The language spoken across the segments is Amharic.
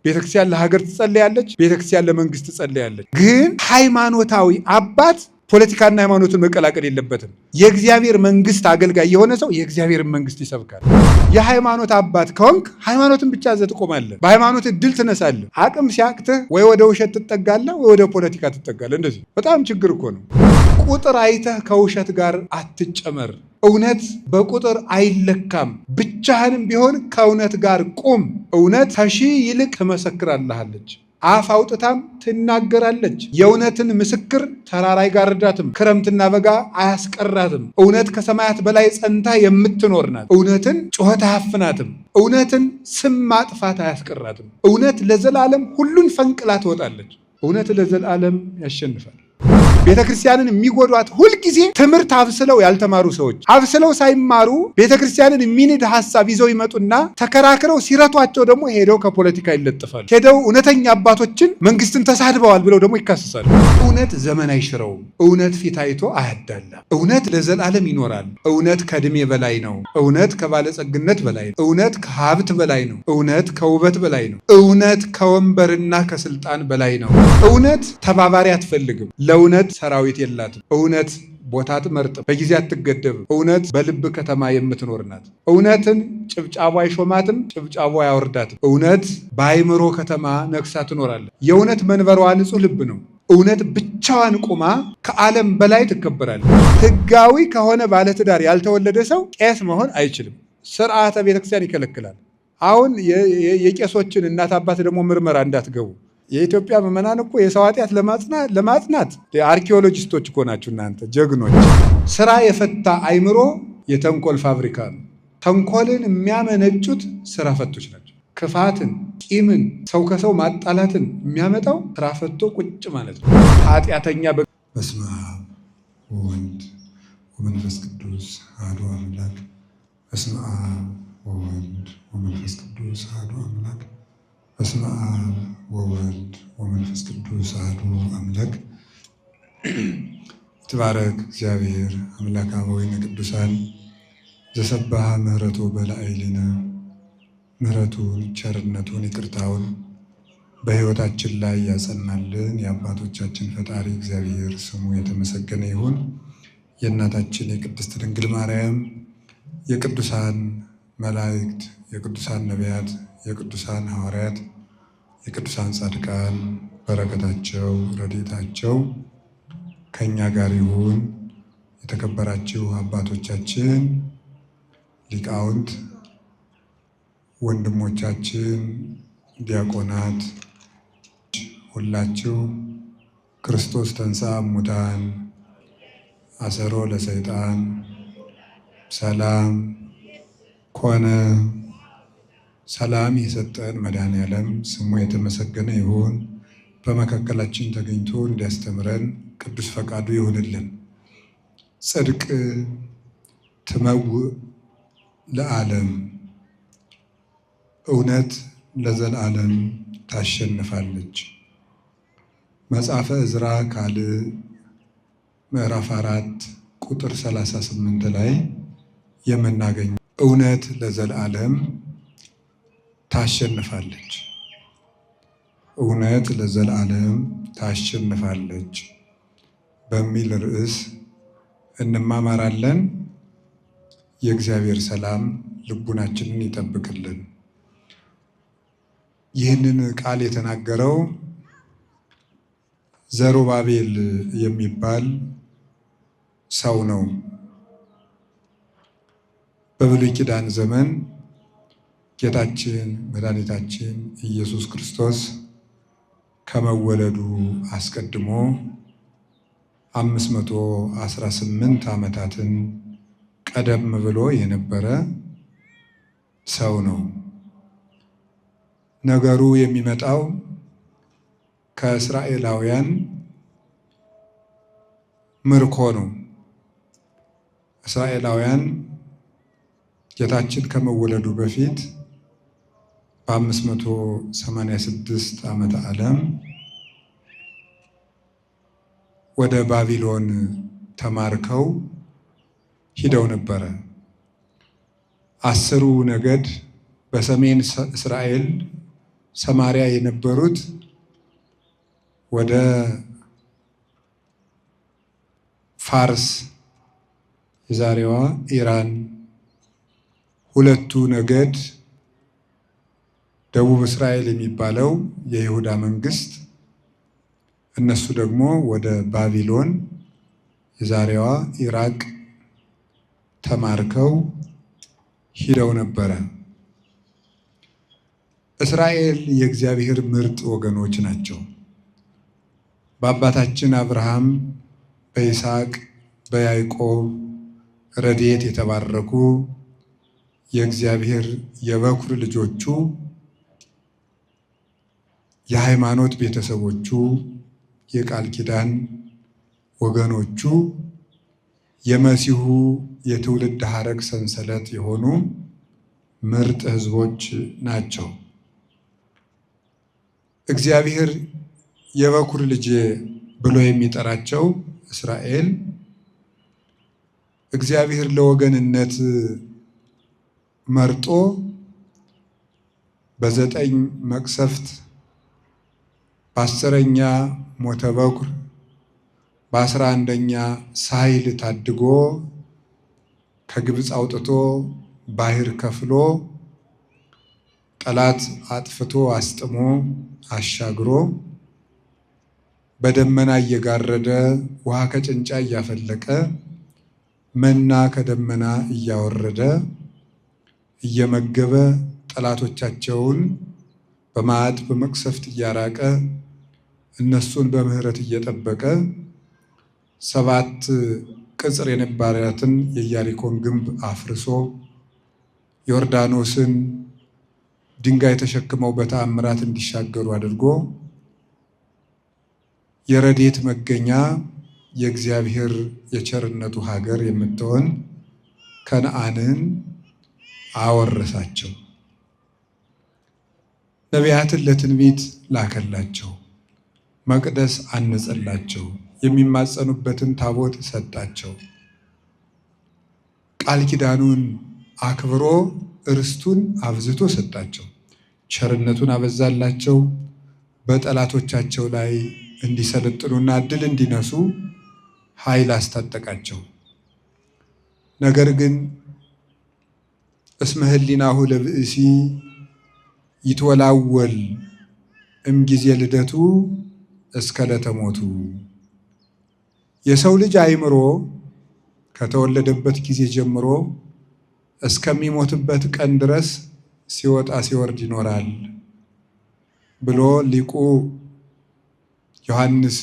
ቤተክርስቲያን ለሀገር ትጸልያለች፣ ቤተክርስቲያን ለመንግስት ትጸልያለች። ግን ሃይማኖታዊ አባት ፖለቲካና ሃይማኖትን መቀላቀል የለበትም። የእግዚአብሔር መንግስት አገልጋይ የሆነ ሰው የእግዚአብሔርን መንግስት ይሰብካል። የሃይማኖት አባት ከሆንክ ሃይማኖትን ብቻ ይዘህ ትቆማለህ። በሃይማኖት ድል ትነሳለህ። አቅም ሲያቅትህ ወይ ወደ ውሸት ትጠጋለህ፣ ወይ ወደ ፖለቲካ ትጠጋለህ። እንደዚህ በጣም ችግር እኮ ነው። ቁጥር አይተህ ከውሸት ጋር አትጨመር። እውነት በቁጥር አይለካም። ብቻህንም ቢሆን ከእውነት ጋር ቁም። እውነት ከሺህ ይልቅ ትመሰክራልሃለች፣ አፍ አውጥታም ትናገራለች። የእውነትን ምስክር ተራራ አይጋርዳትም፣ ክረምትና በጋ አያስቀራትም። እውነት ከሰማያት በላይ ጸንታ የምትኖር ናት። እውነትን ጩኸት አያፍናትም። እውነትን ስም ማጥፋት አያስቀራትም። እውነት ለዘላለም ሁሉን ፈንቅላ ትወጣለች። እውነት ለዘላለም ያሸንፋል። ቤተ ክርስቲያንን የሚጎዷት ሁልጊዜ ትምህርት አብስለው ያልተማሩ ሰዎች አብስለው ሳይማሩ ቤተ ክርስቲያንን የሚንድ ሀሳብ ይዘው ይመጡና ተከራክረው ሲረቷቸው ደግሞ ሄደው ከፖለቲካ ይለጥፋሉ። ሄደው እውነተኛ አባቶችን መንግስትን ተሳድበዋል ብለው ደግሞ ይካሰሳሉ። እውነት ዘመን አይሽረውም። እውነት ፊት አይቶ አያዳላም። እውነት ለዘላለም ይኖራል። እውነት ከእድሜ በላይ ነው። እውነት ከባለጸግነት በላይ ነው። እውነት ከሀብት በላይ ነው። እውነት ከውበት በላይ ነው። እውነት ከወንበርና ከስልጣን በላይ ነው። እውነት ተባባሪ አትፈልግም። ለእውነት ሰራዊት የላትም። እውነት ቦታ አትመርጥም፣ በጊዜ አትገደብም። እውነት በልብ ከተማ የምትኖር ናት። እውነትን ጭብጫቧ አይሾማትም፣ ጭብጫቧ አያወርዳትም። እውነት በአይምሮ ከተማ ነግሳ ትኖራለች። የእውነት መንበሯ ንጹሕ ልብ ነው። እውነት ብቻዋን ቆማ ከዓለም በላይ ትከበራለች። ሕጋዊ ከሆነ ባለትዳር ያልተወለደ ሰው ቄስ መሆን አይችልም። ስርዓተ ቤተክርስቲያን ይከለክላል። አሁን የቄሶችን እናት አባት ደግሞ ምርመራ እንዳትገቡ። የኢትዮጵያ ምዕመናን እኮ የሰው ኃጢአት ለማጽናት አርኪኦሎጂስቶች እኮ ናችሁ እናንተ ጀግኖች። ስራ የፈታ አይምሮ የተንኮል ፋብሪካ ነው። ተንኮልን የሚያመነጩት ስራ ፈቶች ናቸው። ክፋትን፣ ቂምን፣ ሰው ከሰው ማጣላትን የሚያመጣው ስራ ፈቶ ቁጭ ማለት ነው። ኃጢአተኛ። በስመ አብ ወወልድ ወመንፈስ ቅዱስ አሐዱ አምላክ። በስመ አብ ወወልድ ወመንፈስ ቅዱስ አሐዱ አምላክ። በስመ አብ ወወልድ ወመንፈስ ቅዱስ አሐዱ አምላክ። ይትባረክ እግዚአብሔር አምላከ አበዊነ ቅዱሳን ዘሰባሃ ምሕረቱ በላዕሌነ። ምሕረቱን ቸርነቱን ይቅርታውን በሕይወታችን ላይ ያጸናልን የአባቶቻችን ፈጣሪ እግዚአብሔር ስሙ የተመሰገነ ይሁን። የእናታችን የቅድስት ድንግል ማርያም፣ የቅዱሳን መላእክት፣ የቅዱሳን ነቢያት፣ የቅዱሳን ሐዋርያት፣ የቅዱሳን ጻድቃን በረከታቸው ረድኤታቸው ከእኛ ጋር ይሁን። የተከበራችሁ አባቶቻችን ሊቃውንት፣ ወንድሞቻችን ዲያቆናት፣ ሁላችሁ ክርስቶስ ተንሥአ እሙታን አሰሮ ለሰይጣን ሰላም ኮነ። ሰላም የሰጠን መድኃኔዓለም ስሙ የተመሰገነ ይሁን። በመካከላችን ተገኝቶ እንዲያስተምረን ቅዱስ ፈቃዱ ይሁንልን። ጽድቅ ትመውእ ለዓለም፣ እውነት ለዘላለም ታሸንፋለች። መጽሐፈ ዕዝራ ካልዕ ምዕራፍ 4 ቁጥር 38 ላይ የምናገኘው እውነት ለዘላለም ታሸንፋለች። እውነት ለዘላለም ታሸንፋለች በሚል ርዕስ እንማማራለን። የእግዚአብሔር ሰላም ልቡናችንን ይጠብቅልን። ይህንን ቃል የተናገረው ዘሩባቤል የሚባል ሰው ነው። በብሉይ ኪዳን ዘመን ጌታችን መድኃኒታችን ኢየሱስ ክርስቶስ ከመወለዱ አስቀድሞ 518 ዓመታትን ቀደም ብሎ የነበረ ሰው ነው። ነገሩ የሚመጣው ከእስራኤላውያን ምርኮ ነው። እስራኤላውያን ጌታችን ከመወለዱ በፊት በ586 ዓመተ ዓለም ወደ ባቢሎን ተማርከው ሂደው ነበረ። 10ሩ ነገድ በሰሜን እስራኤል ሰማሪያ የነበሩት ወደ ፋርስ የዛሬዋ ኢራን፣ ሁለቱ ነገድ ደቡብ እስራኤል የሚባለው የይሁዳ መንግስት፣ እነሱ ደግሞ ወደ ባቢሎን የዛሬዋ ኢራቅ ተማርከው ሂደው ነበረ። እስራኤል የእግዚአብሔር ምርጥ ወገኖች ናቸው። በአባታችን አብርሃም፣ በይስሐቅ፣ በያዕቆብ ረድኤት የተባረኩ የእግዚአብሔር የበኩር ልጆቹ፣ የሃይማኖት ቤተሰቦቹ፣ የቃል ኪዳን ወገኖቹ፣ የመሲሁ የትውልድ ሐረግ ሰንሰለት የሆኑ ምርጥ ሕዝቦች ናቸው። እግዚአብሔር የበኩር ልጄ ብሎ የሚጠራቸው እስራኤል እግዚአብሔር ለወገንነት መርጦ በ9 መቅሰፍት፣ በ10ኛ ሞተ በኩር፣ በ11ኛ ሳይል ታድጎ ከግብፅ አውጥቶ ባህር ከፍሎ ጠላት አጥፍቶ አስጥሞ አሻግሮ በደመና እየጋረደ ውሃ ከጭንጫ እያፈለቀ መና ከደመና እያወረደ እየመገበ ጠላቶቻቸውን በመዓት በመቅሰፍት እያራቀ እነሱን በምሕረት እየጠበቀ 7 ቅጽር የነበራትን የኢያሪኮን ግንብ አፍርሶ ዮርዳኖስን ድንጋይ ተሸክመው በተአምራት እንዲሻገሩ አድርጎ የረድኤት መገኛ የእግዚአብሔር የቸርነቱ ሀገር የምትሆን ከነዓንን አወረሳቸው። ነቢያትን ለትንቢት ላከላቸው፣ መቅደስ አነጸላቸው፣ የሚማጸኑበትን ታቦት ሰጣቸው። ቃል ኪዳኑን አክብሮ ርስቱን አብዝቶ ሰጣቸው። ቸርነቱን አበዛላቸው። በጠላቶቻቸው ላይ እንዲሰለጥኑና ድል እንዲነሱ ኃይል አስታጠቃቸው። ነገር ግን እስመ ህሊናሁ ለብእሲ ይትወላወል እምጊዜ ልደቱ እስከ ለተሞቱ። የሰው ልጅ አእምሮ ከተወለደበት ጊዜ ጀምሮ እስከሚሞትበት ቀን ድረስ ሲወጣ ሲወርድ ይኖራል ብሎ ሊቁ ዮሐንስ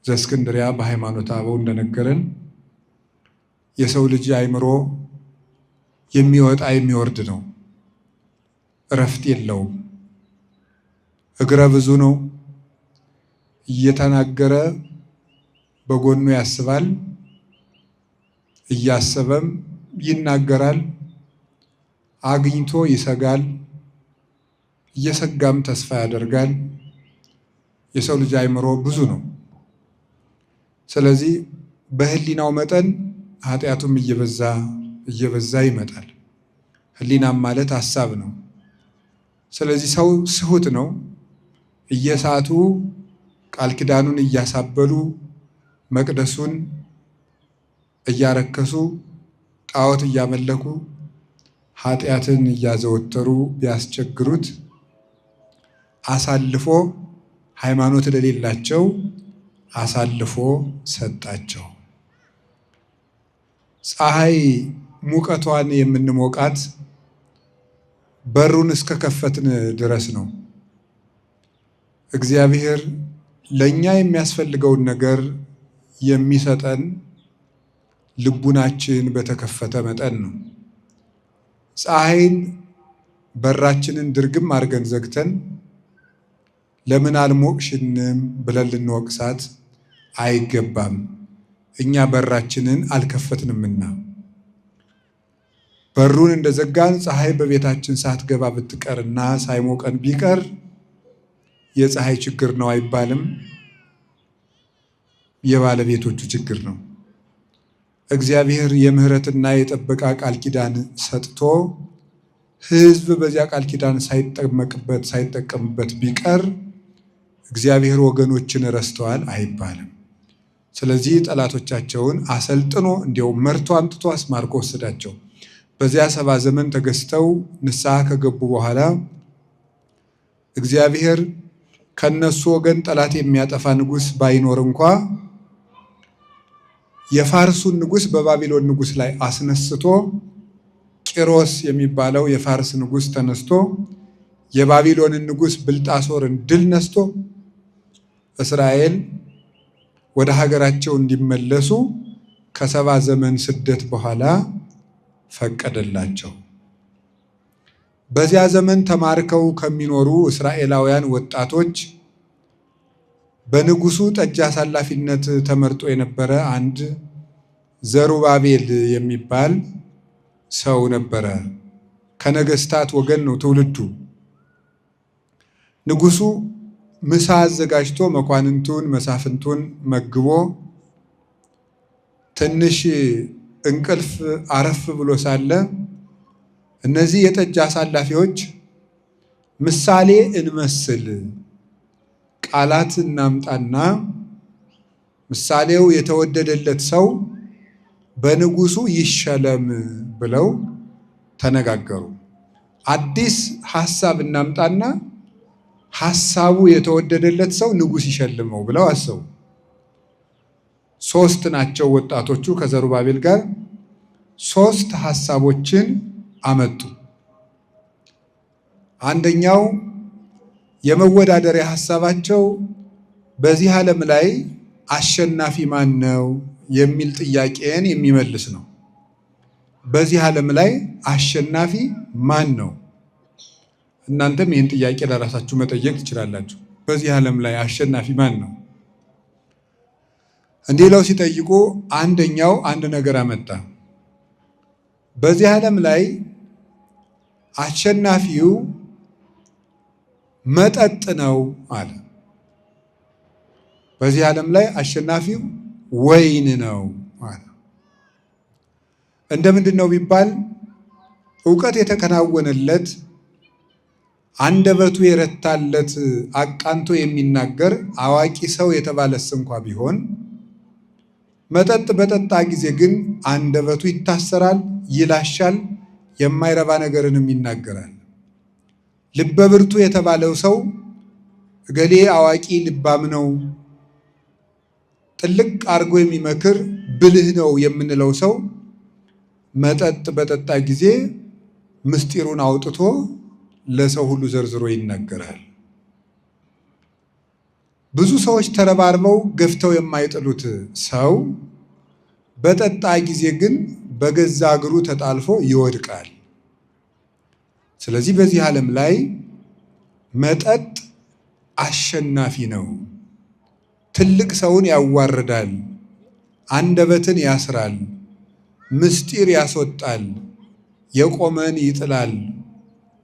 ዘእስክንድርያ በሃይማኖተ አበው እንደነገረን የሰው ልጅ አእምሮ የሚወጣ የሚወርድ ነው። እረፍት የለውም። እግረ ብዙ ነው። እየተናገረ በጎኑ ያስባል፣ እያሰበም ይናገራል። አግኝቶ ይሰጋል፣ እየሰጋም ተስፋ ያደርጋል። የሰው ልጅ አእምሮ ብዙ ነው። ስለዚህ በህሊናው መጠን ኃጢአቱም እየበዛ እየበዛ ይመጣል። ህሊናም ማለት ሐሳብ ነው። ስለዚህ ሰው ስሁት ነው። እየሳቱ ቃል ኪዳኑን እያሳበሉ መቅደሱን እያረከሱ ጣዖት እያመለኩ ኃጢአትን እያዘወተሩ ቢያስቸግሩት አሳልፎ ሃይማኖት ለሌላቸው አሳልፎ ሰጣቸው። ፀሐይ ሙቀቷን የምንሞቃት በሩን እስከከፈትን ድረስ ነው። እግዚአብሔር ለኛ የሚያስፈልገውን ነገር የሚሰጠን ልቡናችን በተከፈተ መጠን ነው። ፀሐይን በራችንን ድርግም አድርገን ዘግተን ለምን አልሞቅሽንም ብለን ልንወቅሳት አይገባም። እኛ በራችንን አልከፈትንምና። በሩን እንደዘጋን ፀሐይ በቤታችን ሳትገባ ብትቀርና ሳይሞቀን ቢቀር የፀሐይ ችግር ነው አይባልም፣ የባለቤቶቹ ችግር ነው። እግዚአብሔር የምህረትና የጥበቃ ቃል ኪዳን ሰጥቶ ሕዝብ በዚያ ቃል ኪዳን ሳይጠመቅበት ሳይጠቀምበት ቢቀር እግዚአብሔር ወገኖችን ረስተዋል አይባልም። ስለዚህ ጠላቶቻቸውን አሰልጥኖ እንዲያውም መርቶ አምጥቶ አስማርኮ ወሰዳቸው። በዚያ 70 ዘመን ተገዝተው ንስሐ ከገቡ በኋላ እግዚአብሔር ከነሱ ወገን ጠላት የሚያጠፋ ንጉሥ ባይኖር እንኳ የፋርሱን ንጉሥ በባቢሎን ንጉሥ ላይ አስነስቶ ቂሮስ የሚባለው የፋርስ ንጉሥ ተነስቶ የባቢሎንን ንጉሥ ብልጣሶርን ድል ነስቶ እስራኤል ወደ ሀገራቸው እንዲመለሱ ከ70 ዘመን ስደት በኋላ ፈቀደላቸው። በዚያ ዘመን ተማርከው ከሚኖሩ እስራኤላውያን ወጣቶች በንጉሱ ጠጅ አሳላፊነት ተመርጦ የነበረ አንድ ዘሩባቤል የሚባል ሰው ነበረ። ከነገስታት ወገን ነው ትውልዱ። ንጉሱ ምሳ አዘጋጅቶ መኳንንቱን መሳፍንቱን መግቦ ትንሽ እንቅልፍ አረፍ ብሎ ሳለ እነዚህ የጠጅ አሳላፊዎች ምሳሌ እንመስል ቃላት እናምጣና ምሳሌው የተወደደለት ሰው በንጉሱ ይሸለም ብለው ተነጋገሩ። አዲስ ሐሳብ እናምጣና ሐሳቡ የተወደደለት ሰው ንጉስ ይሸልመው ብለው አሰቡ። ሶስት ናቸው ወጣቶቹ ከዘሩባቤል ጋር ሶስት ሐሳቦችን አመጡ። አንደኛው የመወዳደሪያ ሐሳባቸው በዚህ ዓለም ላይ አሸናፊ ማን ነው የሚል ጥያቄን የሚመልስ ነው። በዚህ ዓለም ላይ አሸናፊ ማን ነው? እናንተም ይህን ጥያቄ ለራሳችሁ መጠየቅ ትችላላችሁ። በዚህ ዓለም ላይ አሸናፊ ማን ነው? እንዲህ ለው ሲጠይቁ አንደኛው አንድ ነገር አመጣ። በዚህ ዓለም ላይ አሸናፊው መጠጥ ነው አለ። በዚህ ዓለም ላይ አሸናፊው ወይን ነው አለ። እንደ ምንድን ነው ቢባል እውቀት የተከናወነለት አንደበቱ የረታለት አቃንቶ የሚናገር አዋቂ ሰው የተባለስ እንኳ ቢሆን መጠጥ በጠጣ ጊዜ ግን አንደበቱ ይታሰራል፣ ይላሻል፣ የማይረባ ነገርንም ይናገራል። ልበ ብርቱ የተባለው ሰው እገሌ አዋቂ ልባም ነው፣ ጥልቅ አድርጎ የሚመክር ብልህ ነው የምንለው ሰው መጠጥ በጠጣ ጊዜ ምስጢሩን አውጥቶ ለሰው ሁሉ ዘርዝሮ ይናገራል። ብዙ ሰዎች ተረባርበው ገፍተው የማይጥሉት ሰው በጠጣ ጊዜ ግን በገዛ እግሩ ተጣልፎ ይወድቃል። ስለዚህ በዚህ ዓለም ላይ መጠጥ አሸናፊ ነው። ትልቅ ሰውን ያዋርዳል፣ አንደበትን ያስራል፣ ምስጢር ያስወጣል፣ የቆመን ይጥላል፣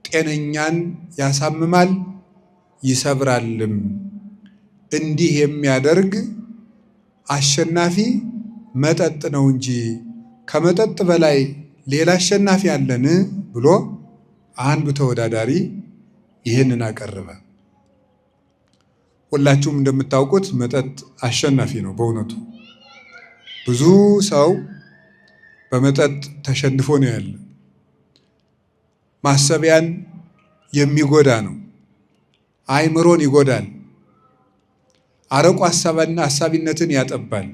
ጤነኛን ያሳምማል፣ ይሰብራልም። እንዲህ የሚያደርግ አሸናፊ መጠጥ ነው እንጂ ከመጠጥ በላይ ሌላ አሸናፊ አለን ብሎ አንዱ ተወዳዳሪ ይህንን አቀረበ። ሁላችሁም እንደምታውቁት መጠጥ አሸናፊ ነው። በእውነቱ ብዙ ሰው በመጠጥ ተሸንፎ ነው ያለ። ማሰቢያን የሚጎዳ ነው። አእምሮን ይጎዳል። አረቆ አሳቢነትን ያጠባል።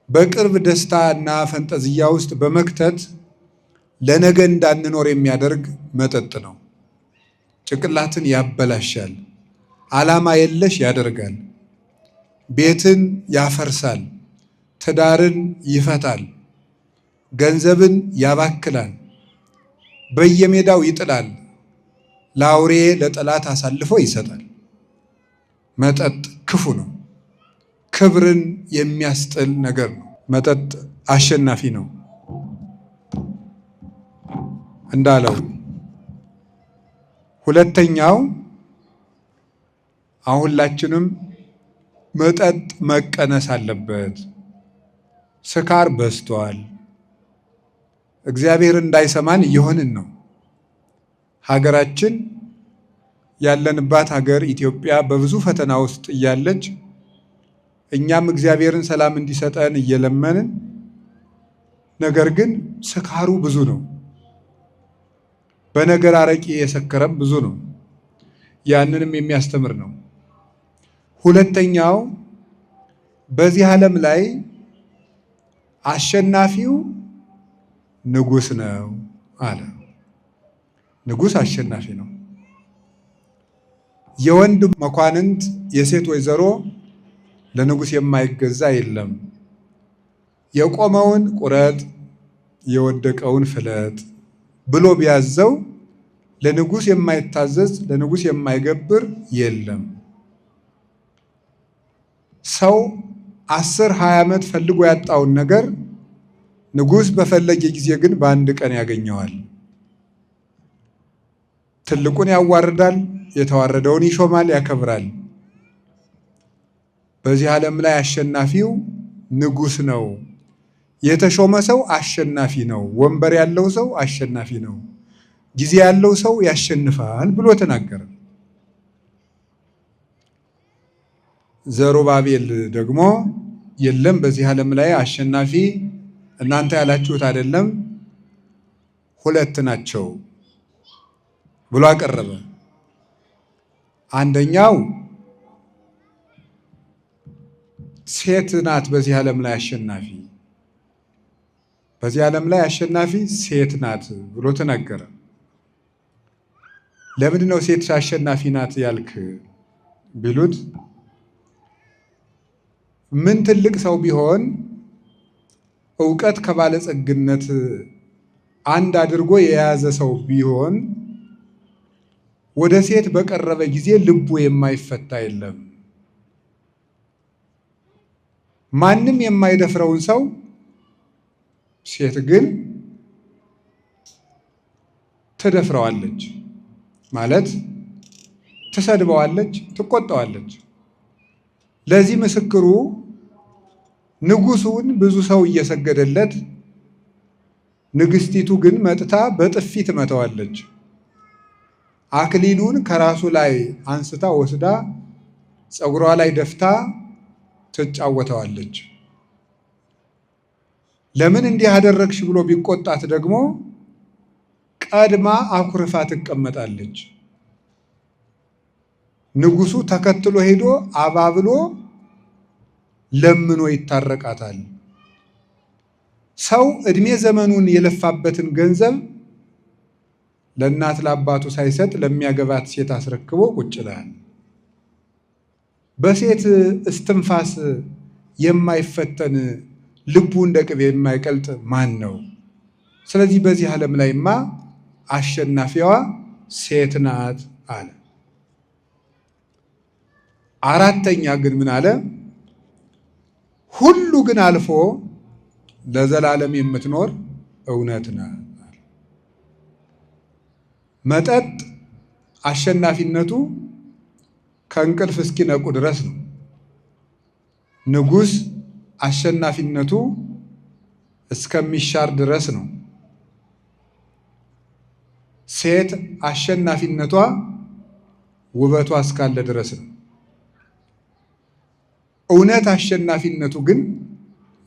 በቅርብ ደስታ እና ፈንጠዝያ ውስጥ በመክተት ለነገ እንዳንኖር የሚያደርግ መጠጥ ነው። ጭንቅላትን ያበላሻል። ዓላማ የለሽ ያደርጋል። ቤትን ያፈርሳል። ትዳርን ይፈታል። ገንዘብን ያባክላል። በየሜዳው ይጥላል። ለአውሬ ለጠላት አሳልፎ ይሰጣል። መጠጥ ክፉ ነው። ክብርን የሚያስጥል ነገር ነው። መጠጥ አሸናፊ ነው እንዳለው። ሁለተኛው አሁን ሁላችንም መጠጥ መቀነስ አለበት። ስካር በዝቷል። እግዚአብሔር እንዳይሰማን እየሆንን ነው። ሀገራችን ያለንባት ሀገር ኢትዮጵያ በብዙ ፈተና ውስጥ እያለች እኛም እግዚአብሔርን ሰላም እንዲሰጠን እየለመንን፣ ነገር ግን ስካሩ ብዙ ነው። በነገር አረቂ የሰከረም ብዙ ነው። ያንንም የሚያስተምር ነው። ሁለተኛው በዚህ ዓለም ላይ አሸናፊው ንጉሥ ነው አለ። ንጉሥ አሸናፊ ነው። የወንድ መኳንንት የሴት ወይዘሮ ለንጉሥ የማይገዛ የለም። የቆመውን ቁረጥ፣ የወደቀውን ፍለጥ ብሎ ቢያዘው ለንጉሥ የማይታዘዝ ለንጉሥ የማይገብር የለም። ሰው 10 20 ዓመት ፈልጎ ያጣውን ነገር ንጉሥ በፈለገ ጊዜ ግን በአንድ ቀን ያገኘዋል። ትልቁን ያዋርዳል፣ የተዋረደውን ይሾማል፣ ያከብራል። በዚህ ዓለም ላይ አሸናፊው ንጉሥ ነው። የተሾመ ሰው አሸናፊ ነው። ወንበር ያለው ሰው አሸናፊ ነው። ጊዜ ያለው ሰው ያሸንፋል ብሎ ተናገረ። ዘሩባቤል ደግሞ የለም በዚህ ዓለም ላይ አሸናፊ እናንተ ያላችሁት አይደለም፣ ሁለት ናቸው ብሎ አቀረበ። አንደኛው ሴት ናት፣ በዚህ ዓለም ላይ አሸናፊ በዚህ ዓለም ላይ አሸናፊ ሴት ናት ብሎ ተናገረ። ለምንድን ነው ሴት አሸናፊ ናት ያልክ ቢሉት፣ ምን ትልቅ ሰው ቢሆን እውቀት ከባለጸግነት አንድ አድርጎ የያዘ ሰው ቢሆን ወደ ሴት በቀረበ ጊዜ ልቡ የማይፈታ የለም። ማንም የማይደፍረውን ሰው ሴት ግን ትደፍረዋለች፣ ማለት ትሰድበዋለች፣ ትቆጣዋለች። ለዚህ ምስክሩ ንጉሱን ብዙ ሰው እየሰገደለት፣ ንግስቲቱ ግን መጥታ በጥፊ ትመታዋለች። አክሊሉን ከራሱ ላይ አንስታ ወስዳ ፀጉሯ ላይ ደፍታ ትጫወተዋለች። ለምን እንዲህ አደረግሽ ብሎ ቢቆጣት ደግሞ ቀድማ አኩርፋ ትቀመጣለች። ንጉሱ ተከትሎ ሄዶ አባብሎ ለምኖ ይታረቃታል። ሰው እድሜ ዘመኑን የለፋበትን ገንዘብ ለእናት ለአባቱ ሳይሰጥ ለሚያገባት ሴት አስረክቦ ቁጭ ይላል። በሴት እስትንፋስ የማይፈተን ልቡ እንደ ቅቤ የማይቀልጥ ማን ነው? ስለዚህ በዚህ ዓለም ላይማ አሸናፊዋ ሴት ናት አለ። አራተኛ ግን ምን አለ? ሁሉ ግን አልፎ ለዘላለም የምትኖር እውነት ናት። መጠጥ አሸናፊነቱ ከእንቅልፍ እስኪነቁ ድረስ ነው። ንጉሥ አሸናፊነቱ እስከሚሻር ድረስ ነው። ሴት አሸናፊነቷ ውበቷ እስካለ ድረስ ነው። እውነት አሸናፊነቱ ግን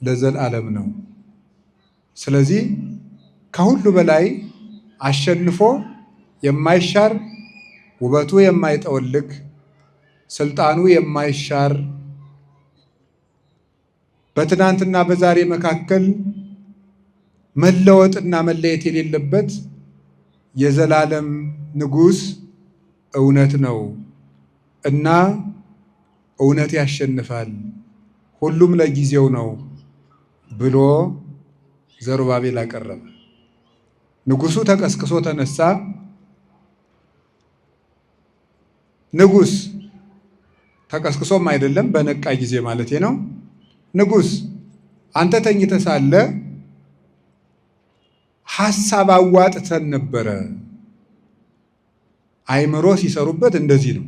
ለዘላለም ነው። ስለዚህ ከሁሉ በላይ አሸንፎ የማይሻር ውበቱ የማይጠወልግ ስልጣኑ የማይሻር በትናንትና በዛሬ መካከል መለወጥና መለየት የሌለበት የዘላለም ንጉሥ እውነት ነው እና እውነት ያሸንፋል፣ ሁሉም ለጊዜው ነው ብሎ ዘሩባቤል አቀረበ። ንጉሱ ተቀስቅሶ ተነሳ። ንጉስ ተቀስቅሶም አይደለም በነቃ ጊዜ ማለት ነው። ንጉስ አንተ ተኝተህ ሳለ ሐሳብ አዋጥተን ነበረ። አይምሮ ሲሰሩበት እንደዚህ ነው።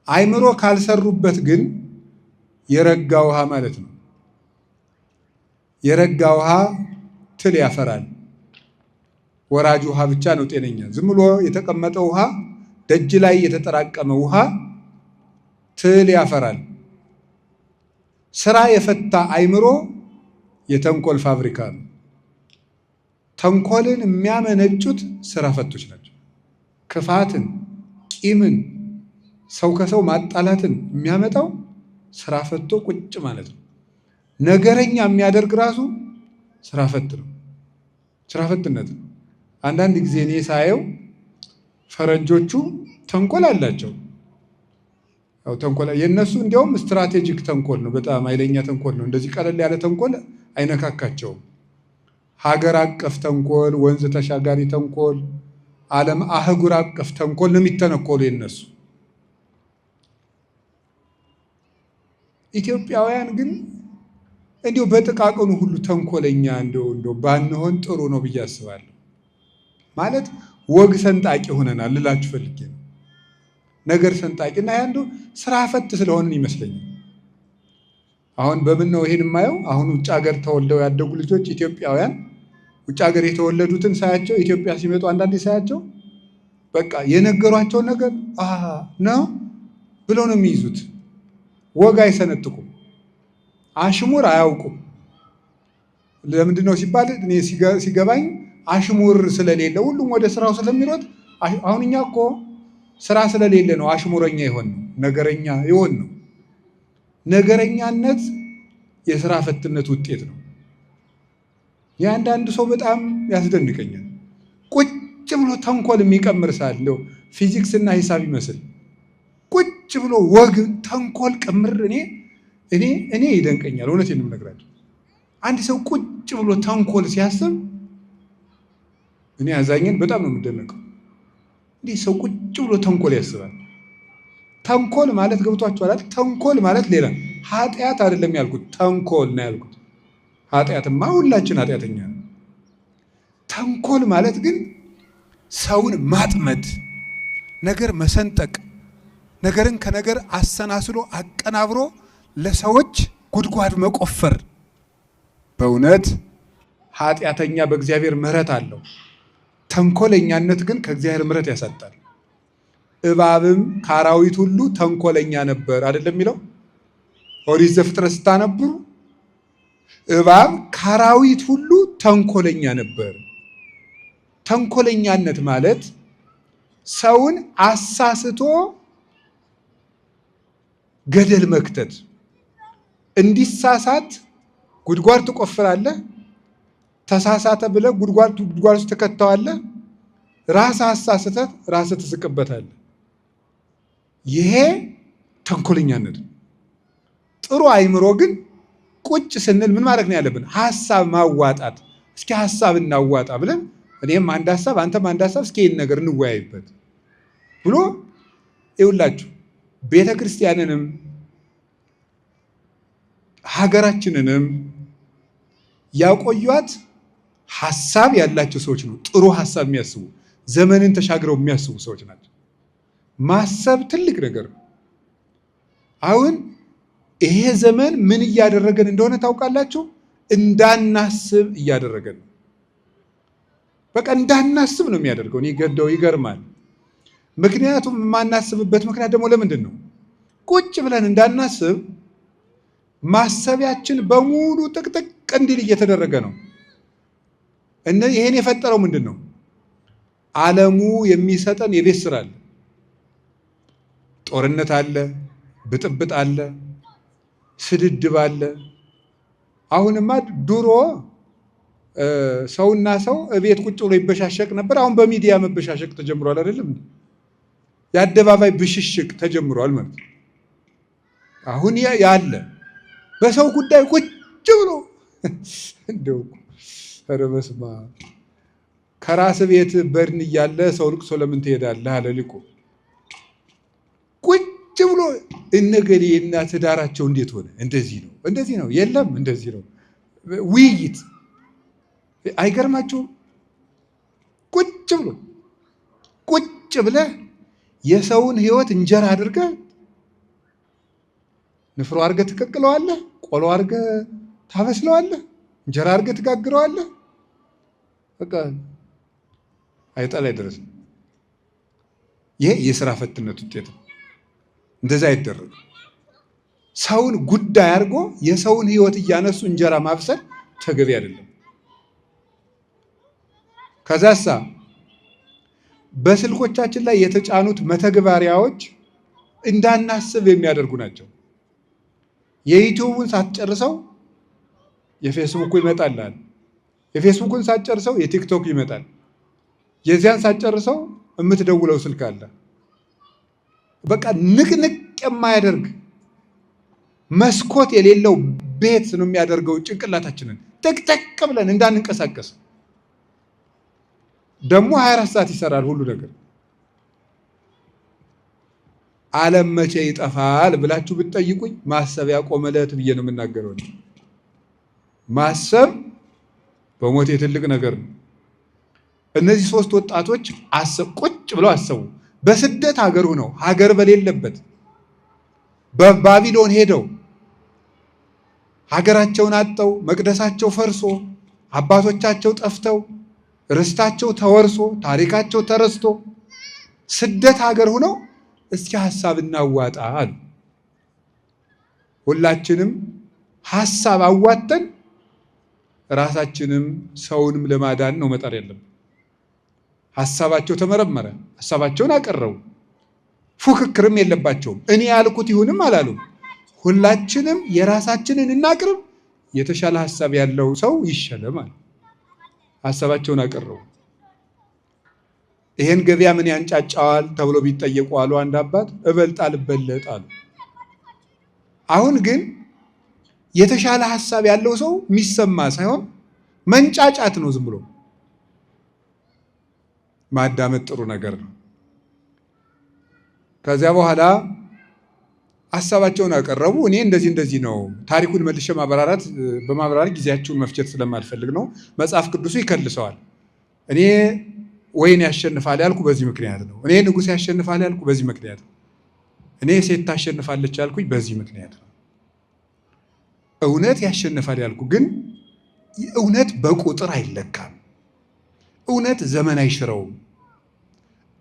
አይምሮ ካልሰሩበት ግን የረጋ ውሃ ማለት ነው። የረጋ ውሃ ትል ያፈራል። ወራጅ ውሃ ብቻ ነው ጤነኛ። ዝም ብሎ የተቀመጠ ውሃ፣ ደጅ ላይ የተጠራቀመ ውሃ ትል ያፈራል። ስራ የፈታ አይምሮ የተንኮል ፋብሪካ ነው። ተንኮልን የሚያመነጩት ስራ ፈቶች ናቸው። ክፋትን፣ ቂምን፣ ሰው ከሰው ማጣላትን የሚያመጣው ስራ ፈቶ ቁጭ ማለት ነው። ነገረኛ የሚያደርግ ራሱ ስራ ፈት ነው። ስራ ፈትነት ነው። አንዳንድ ጊዜ እኔ ሳየው ፈረንጆቹ ተንኮል አላቸው። ያው ተንኮል የእነሱ እንዲያውም strategic ተንኮል ነው። በጣም ኃይለኛ ተንኮል ነው። እንደዚህ ቀለል ያለ ተንኮል አይነካካቸውም። ሀገር አቀፍ ተንኮል፣ ወንዝ ተሻጋሪ ተንኮል፣ ዓለም አህጉር አቀፍ ተንኮል ነው የሚተነኮሉ የነሱ። ኢትዮጵያውያን ግን እንዲሁ በጥቃቅኑ ሁሉ ተንኮለኛ እንደው እንደው ባንሆን ጥሩ ነው ብዬ አስባለሁ። ማለት ወግ ሰንጣቂ ሆነናል ልላችሁ ፈልጌ ነው። ነገር ሰንጣቂ እና ያንዱ ስራ ፈት ስለሆንን ይመስለኛል። አሁን በምን ነው ይሄን የማየው? አሁን ውጭ ሀገር ተወልደው ያደጉ ልጆች ኢትዮጵያውያን ውጭ ሀገር የተወለዱትን ሳያቸው ኢትዮጵያ ሲመጡ አንዳንዴ ሳያቸው በቃ የነገሯቸውን ነገር ነው ብለው ነው የሚይዙት። ወግ አይሰነጥቁም፣ አሽሙር አያውቁም። ለምንድን ነው ሲባል እኔ ሲገባኝ አሽሙር ስለሌለ ሁሉም ወደ ስራው ስለሚሮጥ፣ አሁን እኛ እኮ ስራ ስለሌለ ነው አሽሙረኛ የሆን ነው ነገረኛ የሆን ነው። ነገረኛነት የስራ ፈትነት ውጤት ነው። የአንዳንድ ሰው በጣም ያስደንቀኛል። ቁጭ ብሎ ተንኮል የሚቀምር ሳል እንደው ፊዚክስ እና ሂሳብ ይመስል ቁጭ ብሎ ወግ ተንኮል ቅምር እኔ እኔ እኔ ይደንቀኛል። እውነቴን ነው የምነግራቸው። አንድ ሰው ቁጭ ብሎ ተንኮል ሲያስብ እኔ አዛኝን በጣም ነው የምደነቀው። እንዲህ ሰው ቁጭ ብሎ ተንኮል ያስባል። ተንኮል ማለት ገብቷችኋል? ተንኮል ማለት ሌላ ኃጢአት አይደለም ያልኩት፣ ተንኮል ነው ያልኩት። ኃጢአትማ ሁላችን ኃጢአተኛ ነው። ተንኮል ማለት ግን ሰውን ማጥመድ፣ ነገር መሰንጠቅ፣ ነገርን ከነገር አሰናስሎ አቀናብሮ ለሰዎች ጉድጓድ መቆፈር። በእውነት ኃጢአተኛ በእግዚአብሔር ምሕረት አለው። ተንኮለኛነት ግን ከእግዚአብሔር ምሕረት ያሳጣል። እባብም ከአራዊት ሁሉ ተንኮለኛ ነበር አይደለም የሚለው ኦሪት ዘፍጥረት ስታነብሩ፣ እባብ ከአራዊት ሁሉ ተንኮለኛ ነበር። ተንኮለኛነት ማለት ሰውን አሳስቶ ገደል መክተት፣ እንዲሳሳት ጉድጓድ ትቆፍራለህ። ተሳሳተ ብለህ ጉድጓድ ውስጥ ትከተዋለህ። ራስህ አሳስተህ ራስህ ትስቅበታለህ። ይሄ ተንኮለኛነት ነው። ጥሩ አይምሮ ግን ቁጭ ስንል ምን ማድረግ ነው ያለብን? ሀሳብ ማዋጣት። እስኪ ሀሳብ እናዋጣ ብለን እኔም አንድ ሀሳብ አንተም አንድ ሀሳብ፣ እስኪ ይህን ነገር እንወያይበት ብሎ ይውላችሁ ቤተ ክርስቲያንንም ሀገራችንንም ያቆዩት ሀሳብ ያላቸው ሰዎች ነው። ጥሩ ሀሳብ የሚያስቡ ዘመንን ተሻግረው የሚያስቡ ሰዎች ናቸው። ማሰብ ትልቅ ነገር ነው። አሁን ይሄ ዘመን ምን እያደረገን እንደሆነ ታውቃላችሁ? እንዳናስብ እያደረገን ነው። በቃ እንዳናስብ ነው የሚያደርገው። እኔ ገደው ይገርማል። ምክንያቱም የማናስብበት ምክንያት ደግሞ ለምንድን ነው? ቁጭ ብለን እንዳናስብ ማሰቢያችን በሙሉ ጥቅጥቅ እንዲል እየተደረገ ነው። ይሄን የፈጠረው ምንድን ነው? ዓለሙ የሚሰጠን የቤት ስራ አለ። ጦርነት አለ፣ ብጥብጥ አለ፣ ስድድብ አለ። አሁንማ ድሮ ሰውና ሰው እቤት ቁጭ ብሎ ይበሻሸቅ ነበር። አሁን በሚዲያ መበሻሸቅ ተጀምሯል። አይደለም የአደባባይ ብሽሽቅ ተጀምሯል ማለት ነው። አሁን ያለ በሰው ጉዳይ ቁጭ ብሎ እንደው ኧረ በስመ አብ ከራስ ቤት በድን እያለ ሰው ልቅሶ ለምን ትሄዳለህ? አለ ሊቁ። ቁጭ ብሎ እነገሌ እና ትዳራቸው እንዴት ሆነ? እንደዚህ ነው እንደዚህ ነው፣ የለም እንደዚህ ነው። ውይይት አይገርማችሁም? ቁጭ ብሎ ቁጭ ብለህ የሰውን ሕይወት እንጀራ አድርገህ ንፍሮ አድርገህ ትቀቅለዋለህ፣ ቆሎ አድርገህ ታበስለዋለህ፣ እንጀራ አድርገህ ትጋግረዋለህ። በቃ አይጣል አይደረስም። ይሄ የስራ ፈትነት ውጤት ነው። እንደዛ አይደረግም። ሰውን ጉዳይ አድርጎ የሰውን ሕይወት እያነሱ እንጀራ ማብሰል ተገቢ አይደለም። ከዛሳ በስልኮቻችን ላይ የተጫኑት መተግበሪያዎች እንዳናስብ የሚያደርጉ ናቸው። የዩቲዩቡን ሳትጨርሰው የፌስቡኩ ይመጣልሃል። የፌስቡኩን ሳትጨርሰው የቲክቶክ ይመጣል። የዚያን ሳትጨርሰው የምትደውለው ስልክ አለ። በቃ ንቅንቅ የማያደርግ መስኮት የሌለው ቤት ነው የሚያደርገው ጭንቅላታችንን ጥቅጥቅ ብለን እንዳንንቀሳቀስ። ደግሞ 24 ሰዓት ይሰራል ሁሉ ነገር። ዓለም መቼ ይጠፋል ብላችሁ ብትጠይቁኝ ማሰብ ያቆመለት ብዬ ነው የምናገረው። ማሰብ በሞቴ ትልቅ ነገር ነው። እነዚህ ሶስት ወጣቶች ቁጭ ብለው አሰቡ። በስደት ሀገር ሆነው ሀገር በሌለበት በባቢሎን ሄደው ሀገራቸውን አጠው መቅደሳቸው ፈርሶ አባቶቻቸው ጠፍተው ርስታቸው ተወርሶ ታሪካቸው ተረስቶ ስደት ሀገር ሆነው እስኪ ሀሳብ እናዋጣ አሉ። ሁላችንም ሀሳብ አዋጥተን ራሳችንም ሰውንም ለማዳን ነው መጣር ያለብን። ሀሳባቸው ተመረመረ፣ ሀሳባቸውን አቀረቡ። ፉክክርም የለባቸውም። እኔ ያልኩት ይሁንም አላሉም። ሁላችንም የራሳችንን እናቅርብ፣ የተሻለ ሀሳብ ያለው ሰው ይሸለማል። ሀሳባቸውን አቀረቡ። ይሄን ገበያ ምን ያንጫጫዋል ተብሎ ቢጠየቁ አሉ አንድ አባት እበልጥ አልበለጥ አሉ። አሁን ግን የተሻለ ሀሳብ ያለው ሰው የሚሰማ ሳይሆን መንጫጫት ነው። ዝም ብሎ ማዳመጥ ጥሩ ነገር ነው። ከዚያ በኋላ ሀሳባቸውን አቀረቡ። እኔ እንደዚህ እንደዚህ ነው፣ ታሪኩን መልሼ ማብራራት በማብራራት ጊዜያችሁን መፍጀት ስለማልፈልግ ነው። መጽሐፍ ቅዱሱ ይከልሰዋል። እኔ ወይን ያሸንፋል ያልኩ በዚህ ምክንያት ነው። እኔ ንጉሥ ያሸንፋል ያልኩ በዚህ ምክንያት ነው። እኔ ሴት ታሸንፋለች ያልኩኝ በዚህ ምክንያት ነው። እውነት ያሸንፋል ያልኩ ግን እውነት በቁጥር አይለካም። እውነት ዘመን አይሽረውም።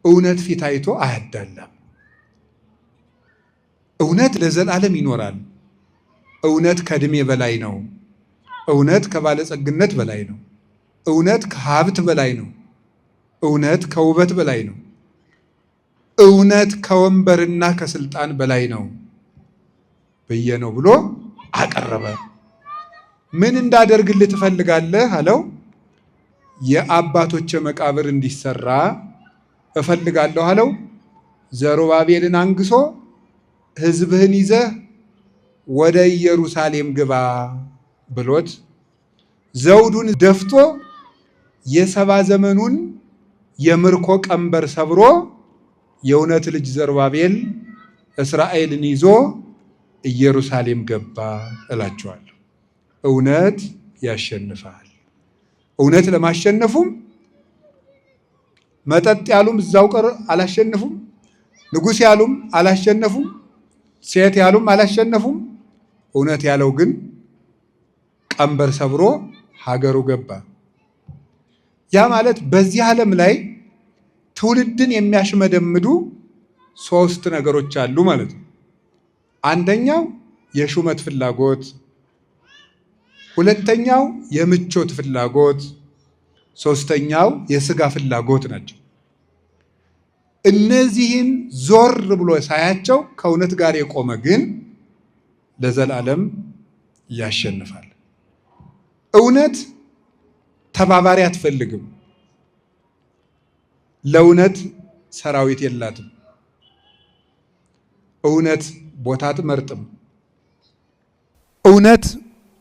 እውነት ፊት አይቶ አያዳላም። እውነት ለዘላለም ይኖራል። እውነት ከእድሜ በላይ ነው። እውነት ከባለጸግነት በላይ ነው። እውነት ከሀብት በላይ ነው። እውነት ከውበት በላይ ነው። እውነት ከወንበርና ከስልጣን በላይ ነው ብዬ ነው ብሎ አቀረበ። ምን እንዳደርግልህ ትፈልጋለህ አለው። የአባቶቼ መቃብር እንዲሰራ እፈልጋለሁ አለው። ዘሩባቤልን አንግሶ ሕዝብህን ይዘህ ወደ ኢየሩሳሌም ግባ ብሎት ዘውዱን ደፍቶ የ70 ዘመኑን የምርኮ ቀንበር ሰብሮ የእውነት ልጅ ዘሩባቤል እስራኤልን ይዞ ኢየሩሳሌም ገባ እላቸዋለሁ። እውነት ያሸንፋል። እውነት ለማሸነፉም መጠጥ ያሉም እዛው ቀር አላሸነፉም። ንጉሥ ያሉም አላሸነፉም። ሴት ያሉም አላሸነፉም። እውነት ያለው ግን ቀንበር ሰብሮ ሀገሩ ገባ። ያ ማለት በዚህ ዓለም ላይ ትውልድን የሚያሽመደምዱ ሶስት ነገሮች አሉ ማለት ነው። አንደኛው የሹመት ፍላጎት፣ ሁለተኛው የምቾት ፍላጎት፣ ሶስተኛው የስጋ ፍላጎት ናቸው። እነዚህን ዞር ብሎ ሳያቸው ከእውነት ጋር የቆመ ግን ለዘላለም ያሸንፋል። እውነት ተባባሪ አትፈልግም። ለእውነት ሰራዊት የላትም። እውነት ቦታ አትመርጥም። እውነት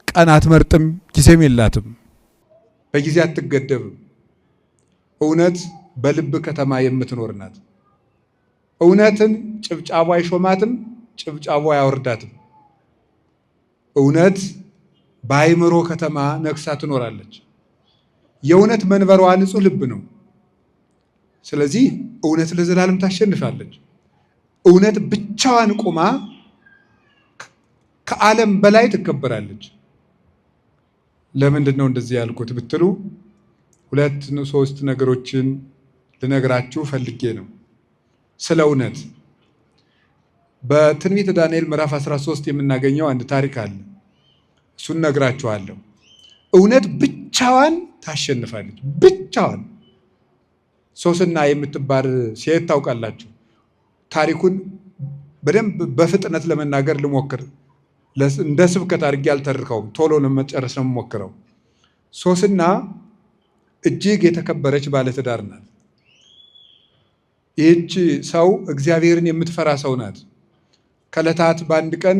ቀን አትመርጥም፣ ጊዜም የላትም። በጊዜ አትገደብም። እውነት በልብ ከተማ የምትኖር ናት። እውነትን ጭብጫቦ አይሾማትም፣ ጭብጫቦ አያወርዳትም። እውነት በአእምሮ ከተማ ነግሳ ትኖራለች። የእውነት መንበሯ ንጹሕ ልብ ነው። ስለዚህ እውነት ለዘላለም ታሸንፋለች። እውነት ብቻዋን ቆማ ከዓለም በላይ ትከበራለች። ለምንድን ነው እንደዚህ ያልኩት ብትሉ ሁለት ሶስት ነገሮችን ልነግራችሁ ፈልጌ ነው። ስለ እውነት በትንቢተ ዳንኤል ምዕራፍ 13 የምናገኘው አንድ ታሪክ አለ። እሱን ነግራችኋለሁ። እውነት ብቻዋን ታሸንፋለች። ብቻዋን። ሶስና የምትባል ሴት ታውቃላችሁ። ታሪኩን በደንብ በፍጥነት ለመናገር ልሞክር። እንደ ስብከት አድርጌ አልተርከውም። ቶሎ ለመጨረስ ነው የምሞክረው። ሶስና እጅግ የተከበረች ባለትዳር ናት። ይህች ሰው እግዚአብሔርን የምትፈራ ሰው ናት። ከዕለታት በአንድ ቀን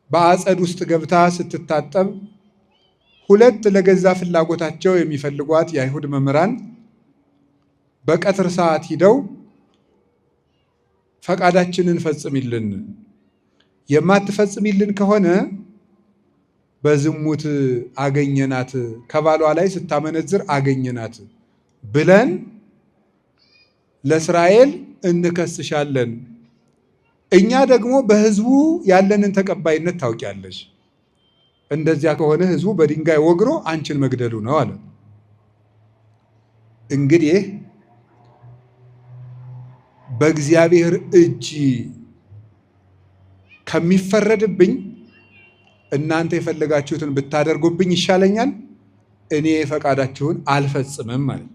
በአጸድ ውስጥ ገብታ ስትታጠብ ሁለት ለገዛ ፍላጎታቸው የሚፈልጓት የአይሁድ መምህራን በቀትር ሰዓት ሂደው ፈቃዳችንን ፈጽሚልን፣ የማትፈጽሚልን ከሆነ በዝሙት አገኘናት፣ ከባሏ ላይ ስታመነዝር አገኘናት ብለን ለእስራኤል እንከስሻለን። እኛ ደግሞ በሕዝቡ ያለንን ተቀባይነት ታውቂያለሽ። እንደዚያ ከሆነ ሕዝቡ በድንጋይ ወግሮ አንቺን መግደሉ ነው አለ። እንግዲህ በእግዚአብሔር እጅ ከሚፈረድብኝ እናንተ የፈለጋችሁትን ብታደርጉብኝ ይሻለኛል፣ እኔ ፈቃዳችሁን አልፈጽምም ማለት።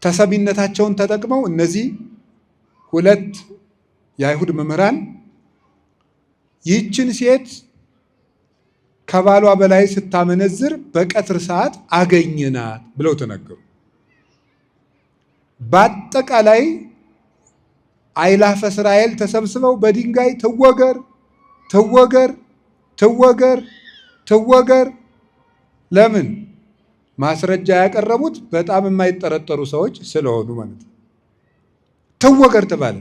ተሰሚነታቸውን ተጠቅመው እነዚህ ሁለት የአይሁድ መምህራን ይህችን ሴት ከባሏ በላይ ስታመነዝር በቀትር ሰዓት አገኘናት ብለው ተናገሩ። በአጠቃላይ አይላፈ እስራኤል ተሰብስበው በድንጋይ ትወገር ትወገር ትወገር ትወገር። ለምን? ማስረጃ ያቀረቡት በጣም የማይጠረጠሩ ሰዎች ስለሆኑ ማለት ነው። ትወገር ተባለ።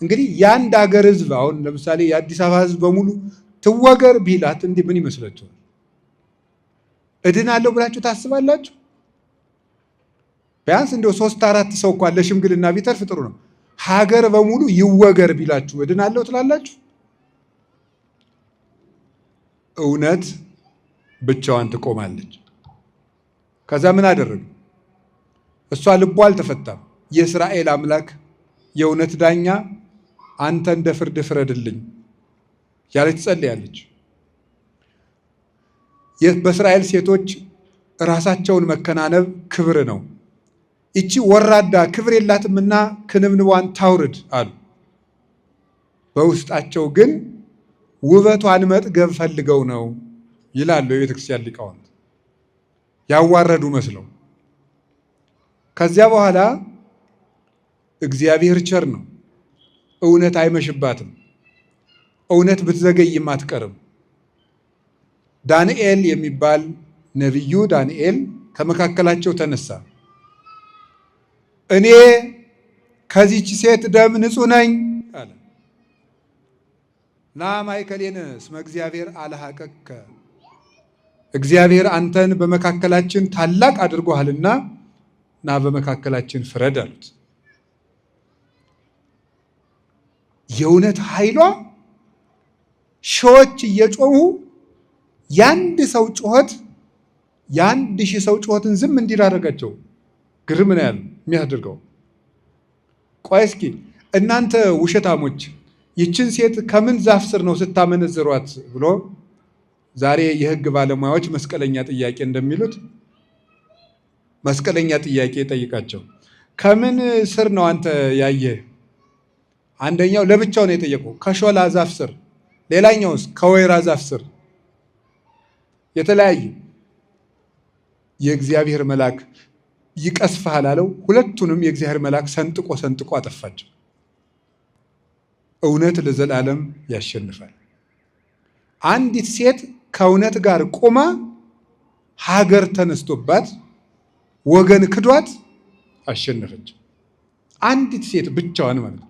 እንግዲህ የአንድ ሀገር ሕዝብ አሁን ለምሳሌ የአዲስ አበባ ሕዝብ በሙሉ ትወገር ቢላት እንዲህ ምን ይመስላችኋል? እድናለሁ ብላችሁ ታስባላችሁ? ቢያንስ እንደው 3-4 ሰው እንኳን ለሽምግልና ቢተርፍ ጥሩ ነው። ሀገር በሙሉ ይወገር ቢላችሁ እድናለሁ ትላላችሁ? እውነት ብቻዋን ትቆማለች። ከዛ ምን አደረገ? እሷ ልቧ አልተፈታም። የእስራኤል አምላክ የእውነት ዳኛ አንተ እንደ ፍርድ ፍረድልኝ ያለች ትጸልያለች። በእስራኤል ሴቶች ራሳቸውን መከናነብ ክብር ነው። ይቺ ወራዳ ክብር የላትምና ክንብንቧን ታውርድ አሉ። በውስጣቸው ግን ውበቷን መጥገብ ፈልገው ነው ይላሉ የቤተ ክርስቲያን ሊቃውንት፣ ያዋረዱ መስለው። ከዚያ በኋላ እግዚአብሔር ቸር ነው፣ እውነት አይመሽባትም፣ እውነት ብትዘገይም አትቀርም። ዳንኤል የሚባል ነቢዩ ዳንኤል ከመካከላቸው ተነሳ። እኔ ከዚች ሴት ደም ንጹሕ ነኝ አለ። ና ማእከሌነ እስመ እግዚአብሔር አልሐቀከ፣ እግዚአብሔር አንተን በመካከላችን ታላቅ አድርጎሃልና ና በመካከላችን ፍረድ አሉት። የእውነት ኃይሏ ሺዎች እየጮሁ የአንድ ሰው ጩኸት የ1000 ሰው ጩኸትን ዝም እንዲል አደረጋቸው። ግርም ነው ያለው የሚያደርገው። ቆይ እስኪ እናንተ ውሸታሞች ይችን ሴት ከምን ዛፍ ስር ነው ስታመነዝሯት ብሎ ዛሬ የሕግ ባለሙያዎች መስቀለኛ ጥያቄ እንደሚሉት መስቀለኛ ጥያቄ ጠይቃቸው። ከምን ስር ነው አንተ ያየህ? አንደኛው ለብቻው ነው የጠየቀው፣ ከሾላ ዛፍ ስር፣ ሌላኛውስ ከወይራ ዛፍ ስር። የተለያየ የእግዚአብሔር መልአክ ይቀስፍሃል አለው። ሁለቱንም የእግዚአብሔር መልአክ ሰንጥቆ ሰንጥቆ አጠፋቸው። እውነት ለዘላለም ያሸንፋል። አንዲት ሴት ከእውነት ጋር ቆማ ሀገር ተነስቶባት ወገን ክዷት አሸነፈች። አንዲት ሴት ብቻዋን ማለት ነው።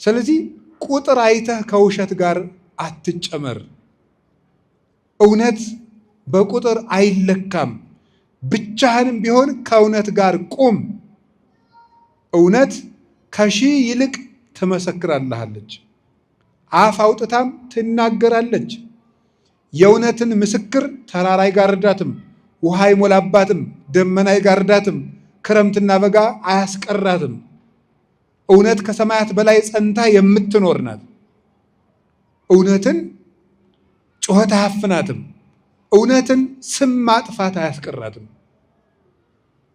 ስለዚህ ቁጥር አይተህ ከውሸት ጋር አትጨመር። እውነት በቁጥር አይለካም። ብቻህንም ቢሆን ከእውነት ጋር ቁም። እውነት ከሺህ ይልቅ ትመሰክራልሃለች፣ አፍ አውጥታም ትናገራለች። የእውነትን ምስክር ተራራ አይጋርዳትም፣ ውሃ አይሞላባትም፣ ደመና አይጋርዳትም፣ ክረምትና በጋ አያስቀራትም። እውነት ከሰማያት በላይ ጸንታ የምትኖር ናት። እውነትን ጩኸት አያፍናትም። እውነትን ስም ማጥፋት አያስቀራትም።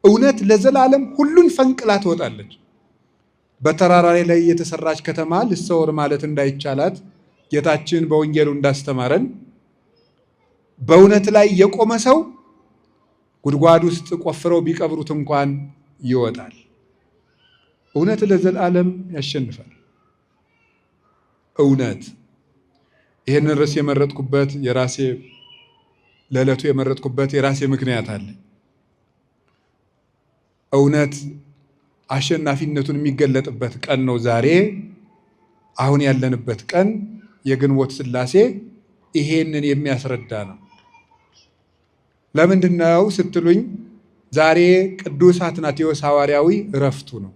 እውነት ለዘላለም ሁሉን ፈንቅላ ትወጣለች። በተራራ ላይ የተሰራች ከተማ ልሰወር ማለት እንዳይቻላት ጌታችን በወንጌሉ እንዳስተማረን በእውነት ላይ የቆመ ሰው ጉድጓድ ውስጥ ቆፍረው ቢቀብሩት እንኳን ይወጣል። እውነት ለዘላለም ያሸንፋል። እውነት ይህንን ርዕስ የመረጥኩበት የራሴ ለዕለቱ የመረጥኩበት የራሴ ምክንያት አለ። እውነት አሸናፊነቱን የሚገለጥበት ቀን ነው ዛሬ። አሁን ያለንበት ቀን የግንቦት ሥላሴ ይሄንን የሚያስረዳ ነው። ለምንድን ነው ስትሉኝ፣ ዛሬ ቅዱስ አትናቴዎስ ሐዋርያዊ እረፍቱ ነው።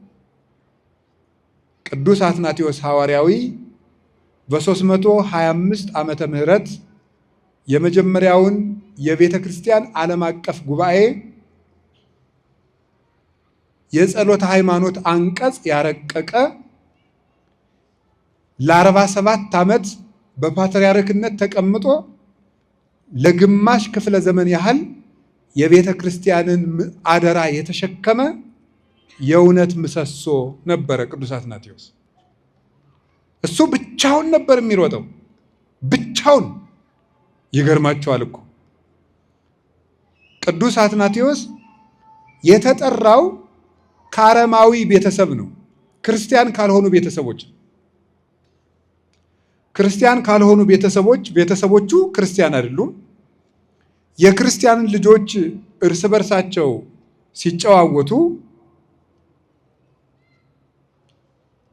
ቅዱስ አትናቴዎስ ሐዋርያዊ በ325 ዓመተ ምህረት የመጀመሪያውን የቤተ ክርስቲያን ዓለም አቀፍ ጉባኤ የጸሎተ ሃይማኖት አንቀጽ ያረቀቀ ለ47 ዓመት በፓትርያርክነት ተቀምጦ ለግማሽ ክፍለ ዘመን ያህል የቤተ ክርስቲያንን አደራ የተሸከመ የእውነት ምሰሶ ነበረ ቅዱስ አትናቴዎስ። እሱ ብቻውን ነበር የሚሮጠው፣ ብቻውን። ይገርማቸዋል እኮ ቅዱስ አትናቴዎስ የተጠራው ከአረማዊ ቤተሰብ ነው፣ ክርስቲያን ካልሆኑ ቤተሰቦች ክርስቲያን ካልሆኑ ቤተሰቦች ቤተሰቦቹ ክርስቲያን አይደሉም። የክርስቲያንን ልጆች እርስ በርሳቸው ሲጨዋወቱ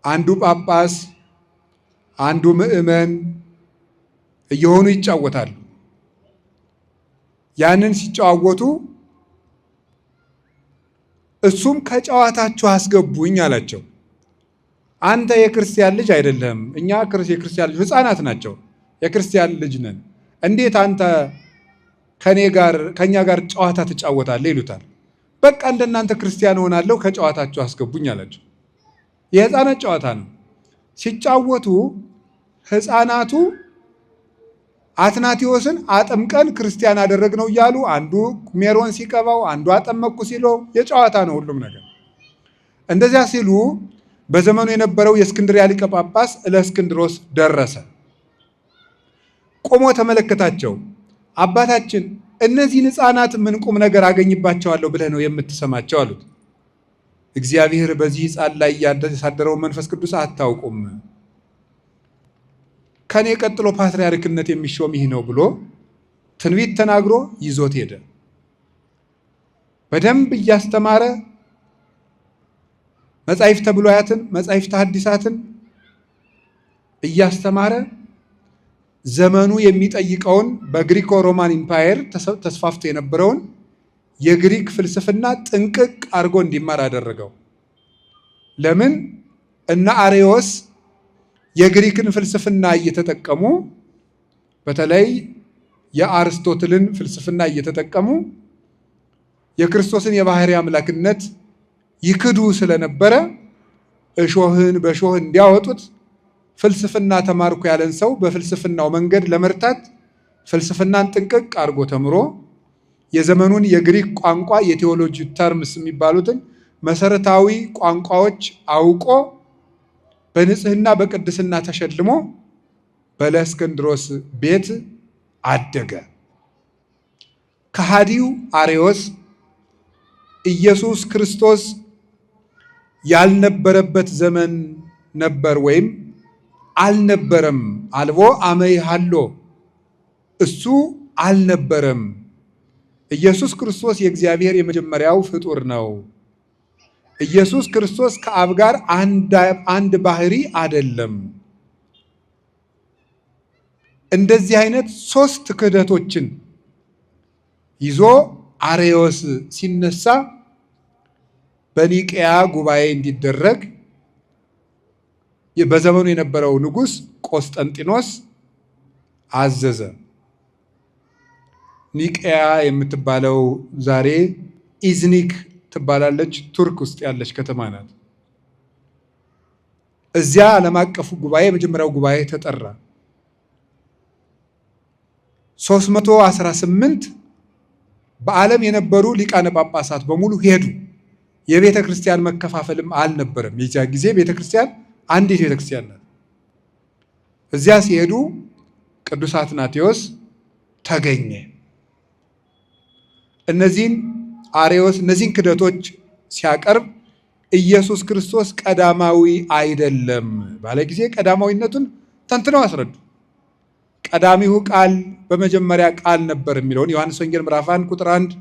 አንዱ ጳጳስ አንዱ ምዕመን እየሆኑ ይጫወታሉ። ያንን ሲጨዋወቱ እሱም ከጨዋታችሁ አስገቡኝ አላቸው። አንተ የክርስቲያን ልጅ አይደለም፣ እኛ የክርስቲያን ልጅ ሕፃናት ናቸው፣ የክርስቲያን ልጅ ነን። እንዴት አንተ ከኔ ጋር ከኛ ጋር ጨዋታ ትጫወታለህ? ይሉታል። በቃ እንደናንተ ክርስቲያን እሆናለሁ ከጨዋታችሁ አስገቡኝ አላቸው። የሕፃናት ጨዋታ ነው። ሲጫወቱ ሕፃናቱ አትናቴዎስን አጥምቀን ክርስቲያን አደረግነው እያሉ አንዱ ሜሮን ሲቀባው፣ አንዱ አጠመቅኩ ሲለው የጨዋታ ነው ሁሉም ነገር። እንደዚያ ሲሉ በዘመኑ የነበረው የእስክንድርያ ሊቀ ጳጳስ እለእስክንድሮስ ደረሰ። ቆሞ ተመለከታቸው። አባታችን እነዚህን ሕፃናት ምን ቁም ነገር አገኝባቸዋለሁ ብለህ ነው የምትሰማቸው? አሉት። እግዚአብሔር በዚህ ሕፃን ላይ ያሳደረውን መንፈስ ቅዱስ አታውቁም፣ ከኔ ቀጥሎ ፓትርያርክነት የሚሾም ይህ ነው ብሎ ትንቢት ተናግሮ ይዞት ሄደ። በደንብ እያስተማረ መጻሕፍተ ብሉያትን መጻሕፍተ ሐዲሳትን እያስተማረ ዘመኑ የሚጠይቀውን በ Greco Roman Empire ተስፋፍቶ የነበረውን የግሪክ ፍልስፍና ጥንቅቅ አድርጎ እንዲማር አደረገው። ለምን? እነ አሬዎስ የግሪክን ፍልስፍና እየተጠቀሙ በተለይ የአርስቶትልን ፍልስፍና እየተጠቀሙ የክርስቶስን የባህሪ አምላክነት ይክዱ ስለነበረ እሾህን በእሾህ እንዲያወጡት ፍልስፍና ተማርኩ ያለን ሰው በፍልስፍናው መንገድ ለመርታት ፍልስፍናን ጥንቅቅ አድርጎ ተምሮ የዘመኑን የግሪክ ቋንቋ የ theology terms የሚባሉትን መሰረታዊ ቋንቋዎች አውቆ በንጽህና በቅድስና ተሸልሞ በእለእስክንድሮስ ቤት አደገ። ከሃዲው አሬዎስ ኢየሱስ ክርስቶስ ያልነበረበት ዘመን ነበር ወይም አልነበረም። አልቦ አመይሃሎ እሱ አልነበረም። ኢየሱስ ክርስቶስ የእግዚአብሔር የመጀመሪያው ፍጡር ነው። ኢየሱስ ክርስቶስ ከአብ ጋር አንድ ባህሪ አይደለም። እንደዚህ አይነት ሶስት ክህደቶችን ይዞ አሬዎስ ሲነሳ በኒቅያ ጉባኤ እንዲደረግ በዘመኑ የነበረው ንጉሥ ቆስጠንጢኖስ አዘዘ። ኒቅያ የምትባለው ዛሬ ኢዝኒክ ትባላለች። ቱርክ ውስጥ ያለች ከተማ ናት። እዚያ ዓለም አቀፉ ጉባኤ የመጀመሪያው ጉባኤ ተጠራ። 318 በዓለም የነበሩ ሊቃነ ጳጳሳት በሙሉ ሄዱ። የቤተ ክርስቲያን መከፋፈልም አልነበረም። የዚያ ጊዜ ቤተ ክርስቲያን አንዲት ቤተ ክርስቲያን ናት። እዚያ ሲሄዱ ቅዱስ አትናቴዎስ ተገኘ። እነዚህን አሬዎስ እነዚህን ክደቶች ሲያቀርብ ኢየሱስ ክርስቶስ ቀዳማዊ አይደለም ባለ ጊዜ ቀዳማዊነቱን ተንትነው አስረዱ። ቀዳሚሁ ቃል በመጀመሪያ ቃል ነበር የሚለውን ዮሐንስ ወንጌል ምዕራፍ 1 ቁጥር 1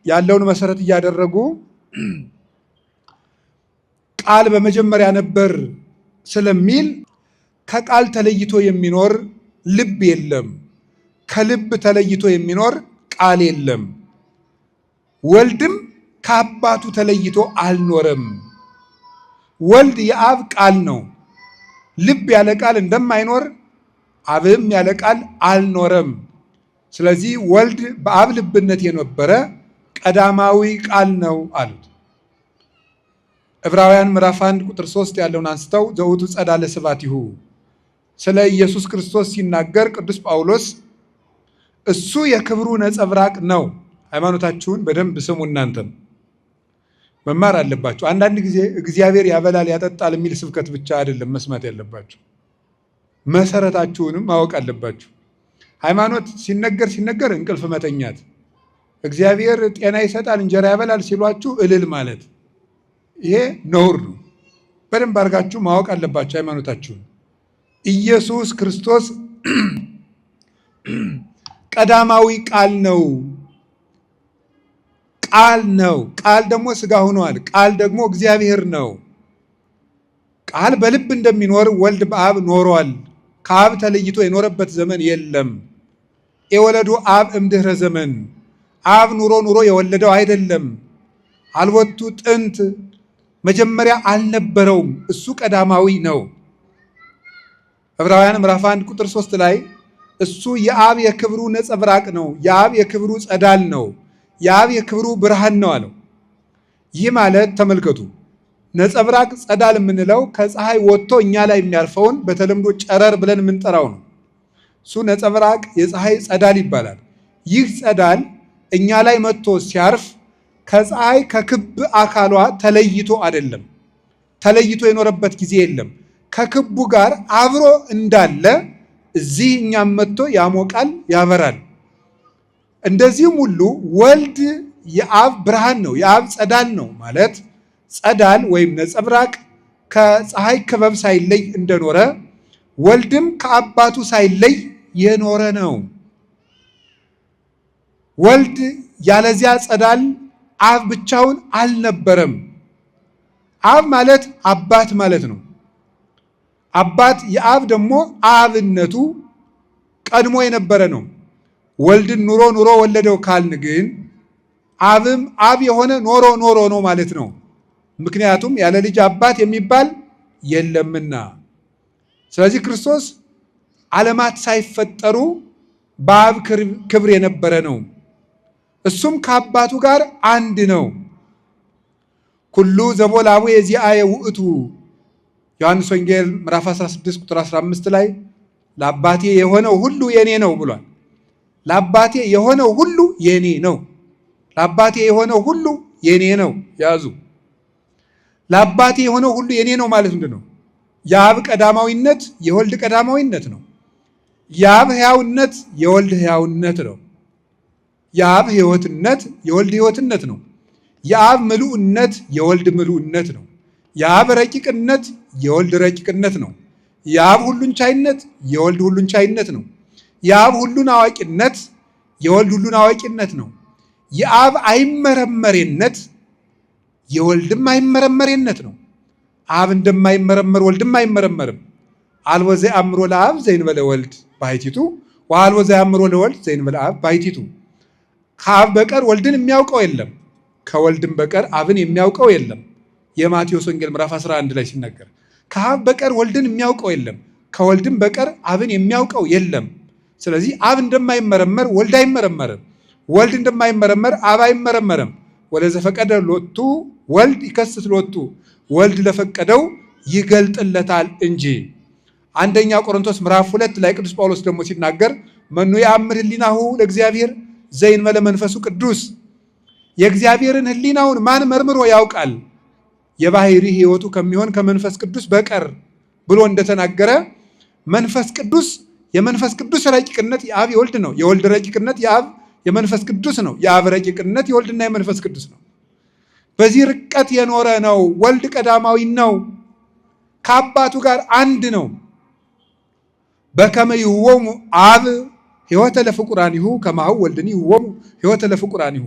ያለውን መሰረት እያደረጉ ቃል በመጀመሪያ ነበር ስለሚል ከቃል ተለይቶ የሚኖር ልብ የለም፣ ከልብ ተለይቶ የሚኖር ቃል የለም። ወልድም ከአባቱ ተለይቶ አልኖረም። ወልድ የአብ ቃል ነው። ልብ ያለ ቃል እንደማይኖር አብም ያለ ቃል አልኖረም። ስለዚህ ወልድ በአብ ልብነት የነበረ ቀዳማዊ ቃል ነው አሉት። ዕብራውያን ምዕራፍ 1 ቁጥር 3 ያለውን አንስተው ዘውቱ ጸዳለ ስብሐቲሁ ስለ ኢየሱስ ክርስቶስ ሲናገር ቅዱስ ጳውሎስ እሱ የክብሩ ነጸብራቅ ነው። ሃይማኖታችሁን በደንብ ስሙ። እናንተም መማር አለባችሁ። አንዳንድ ጊዜ እግዚአብሔር ያበላል ያጠጣል የሚል ስብከት ብቻ አይደለም መስማት ያለባችሁ፣ መሰረታችሁንም ማወቅ አለባችሁ። ሃይማኖት ሲነገር ሲነገር እንቅልፍ መተኛት፣ እግዚአብሔር ጤና ይሰጣል እንጀራ ያበላል ሲሏችሁ እልል ማለት ይሄ ነውር ነው። በደንብ አድርጋችሁ ማወቅ አለባችሁ ሃይማኖታችሁን። ኢየሱስ ክርስቶስ ቀዳማዊ ቃል ነው። ቃል ነው። ቃል ደግሞ ሥጋ ሆኗል። ቃል ደግሞ እግዚአብሔር ነው። ቃል በልብ እንደሚኖር ወልድ በአብ ኖሯል። ከአብ ተለይቶ የኖረበት ዘመን የለም። የወለዱ አብ እምድኅረ ዘመን፣ አብ ኑሮ ኑሮ የወለደው አይደለም። አልወቱ ጥንት መጀመሪያ አልነበረውም። እሱ ቀዳማዊ ነው። ዕብራውያን ምዕራፍ 1 ቁጥር 3 ላይ እሱ የአብ የክብሩ ነጸብራቅ ነው፣ የአብ የክብሩ ጸዳል ነው፣ የአብ የክብሩ ብርሃን ነው አለው። ይህ ማለት ተመልከቱ፣ ነጸብራቅ ጸዳል የምንለው ከፀሐይ ወጥቶ እኛ ላይ የሚያርፈውን በተለምዶ ጨረር ብለን የምንጠራው ነው። እሱ ነጸብራቅ የፀሐይ ጸዳል ይባላል። ይህ ጸዳል እኛ ላይ መጥቶ ሲያርፍ ከፀሐይ ከክብ አካሏ ተለይቶ አይደለም። ተለይቶ የኖረበት ጊዜ የለም። ከክቡ ጋር አብሮ እንዳለ እዚህ እኛም መጥቶ ያሞቃል፣ ያበራል። እንደዚህም ሁሉ ወልድ የአብ ብርሃን ነው፣ የአብ ጸዳል ነው ማለት ጸዳል ወይም ነጸብራቅ ከፀሐይ ክበብ ሳይለይ እንደኖረ ወልድም ከአባቱ ሳይለይ የኖረ ነው። ወልድ ያለዚያ ጸዳል አብ ብቻውን አልነበረም። አብ ማለት አባት ማለት ነው። አባት የአብ ደግሞ አብነቱ ቀድሞ የነበረ ነው። ወልድን ኑሮ ኑሮ ወለደው ካልን ግን አብም አብ የሆነ ኖሮ ኖሮ ነው ማለት ነው። ምክንያቱም ያለ ልጅ አባት የሚባል የለምና። ስለዚህ ክርስቶስ ዓለማት ሳይፈጠሩ በአብ ክብር የነበረ ነው። እሱም ከአባቱ ጋር አንድ ነው። ኩሉ ዘቦ ላቡየ ዚአየ ውእቱ ዮሐንስ ወንጌል ምዕራፍ 16 ቁጥር 15 ላይ ለአባቴ የሆነው ሁሉ የኔ ነው ብሏል። ለአባቴ የሆነው ሁሉ የኔ ነው። ለአባቴ የሆነው ሁሉ የኔ ነው። ያዙ። ለአባቴ የሆነው ሁሉ የኔ ነው ማለት ምንድን ነው? የአብ ቀዳማዊነት የወልድ ቀዳማዊነት ነው። የአብ ሕያውነት የወልድ ሕያውነት ነው። የአብ ሕይወትነት የወልድ ሕይወትነት ነው። የአብ ምሉዕነት የወልድ ምሉዕነት ነው። የአብ ረቂቅነት የወልድ ረቂቅነት ነው። የአብ ሁሉን ቻይነት የወልድ ሁሉን ቻይነት ነው። የአብ ሁሉን አዋቂነት የወልድ ሁሉን አዋቂነት ነው። የአብ አይመረመሬነት የወልድም አይመረመሬነት ነው። አብ እንደማይመረመር ወልድም አይመረመርም። አልቦ ዘየአምሮ ለአብ ዘእንበለ ወልድ ባሕቲቱ ወአልቦ ዘየአምሮ ለወልድ ዘእንበለ አብ ባሕቲቱ። ከአብ በቀር ወልድን የሚያውቀው የለም፣ ከወልድም በቀር አብን የሚያውቀው የለም። የማቴዎስ ወንጌል ምዕራፍ 11 ላይ ሲናገር ከአብ በቀር ወልድን የሚያውቀው የለም፣ ከወልድም በቀር አብን የሚያውቀው የለም። ስለዚህ አብ እንደማይመረመር ወልድ አይመረመርም። ወልድ እንደማይመረመር አብ አይመረመርም። ወለዘፈቀደ ሎቱ ወልድ ይከስት ሎቱ፣ ወልድ ለፈቀደው ይገልጥለታል እንጂ። አንደኛ ቆሮንቶስ ምዕራፍ 2 ላይ ቅዱስ ጳውሎስ ደግሞ ሲናገር መኑ የአምር ህሊናሁ ለእግዚአብሔር ዘእንበለ መንፈሱ ቅዱስ፣ የእግዚአብሔርን ህሊናውን ማን መርምሮ ያውቃል የባህሪ ሕይወቱ ከሚሆን ከመንፈስ ቅዱስ በቀር ብሎ እንደተናገረ መንፈስ ቅዱስ የመንፈስ ቅዱስ ረቂቅነት የአብ የወልድ ነው። የወልድ ረቂቅነት የአብ የመንፈስ ቅዱስ ነው። የአብ ረቂቅነት የወልድና የመንፈስ ቅዱስ ነው። በዚህ ርቀት የኖረ ነው። ወልድ ቀዳማዊ ነው። ከአባቱ ጋር አንድ ነው። በከመ ይሁቦሙ አብ ሕይወተ ለፍቁራኒሁ ከማሁ ወልድኒ ይሁቦሙ ሕይወተ ለፍቁራኒሁ።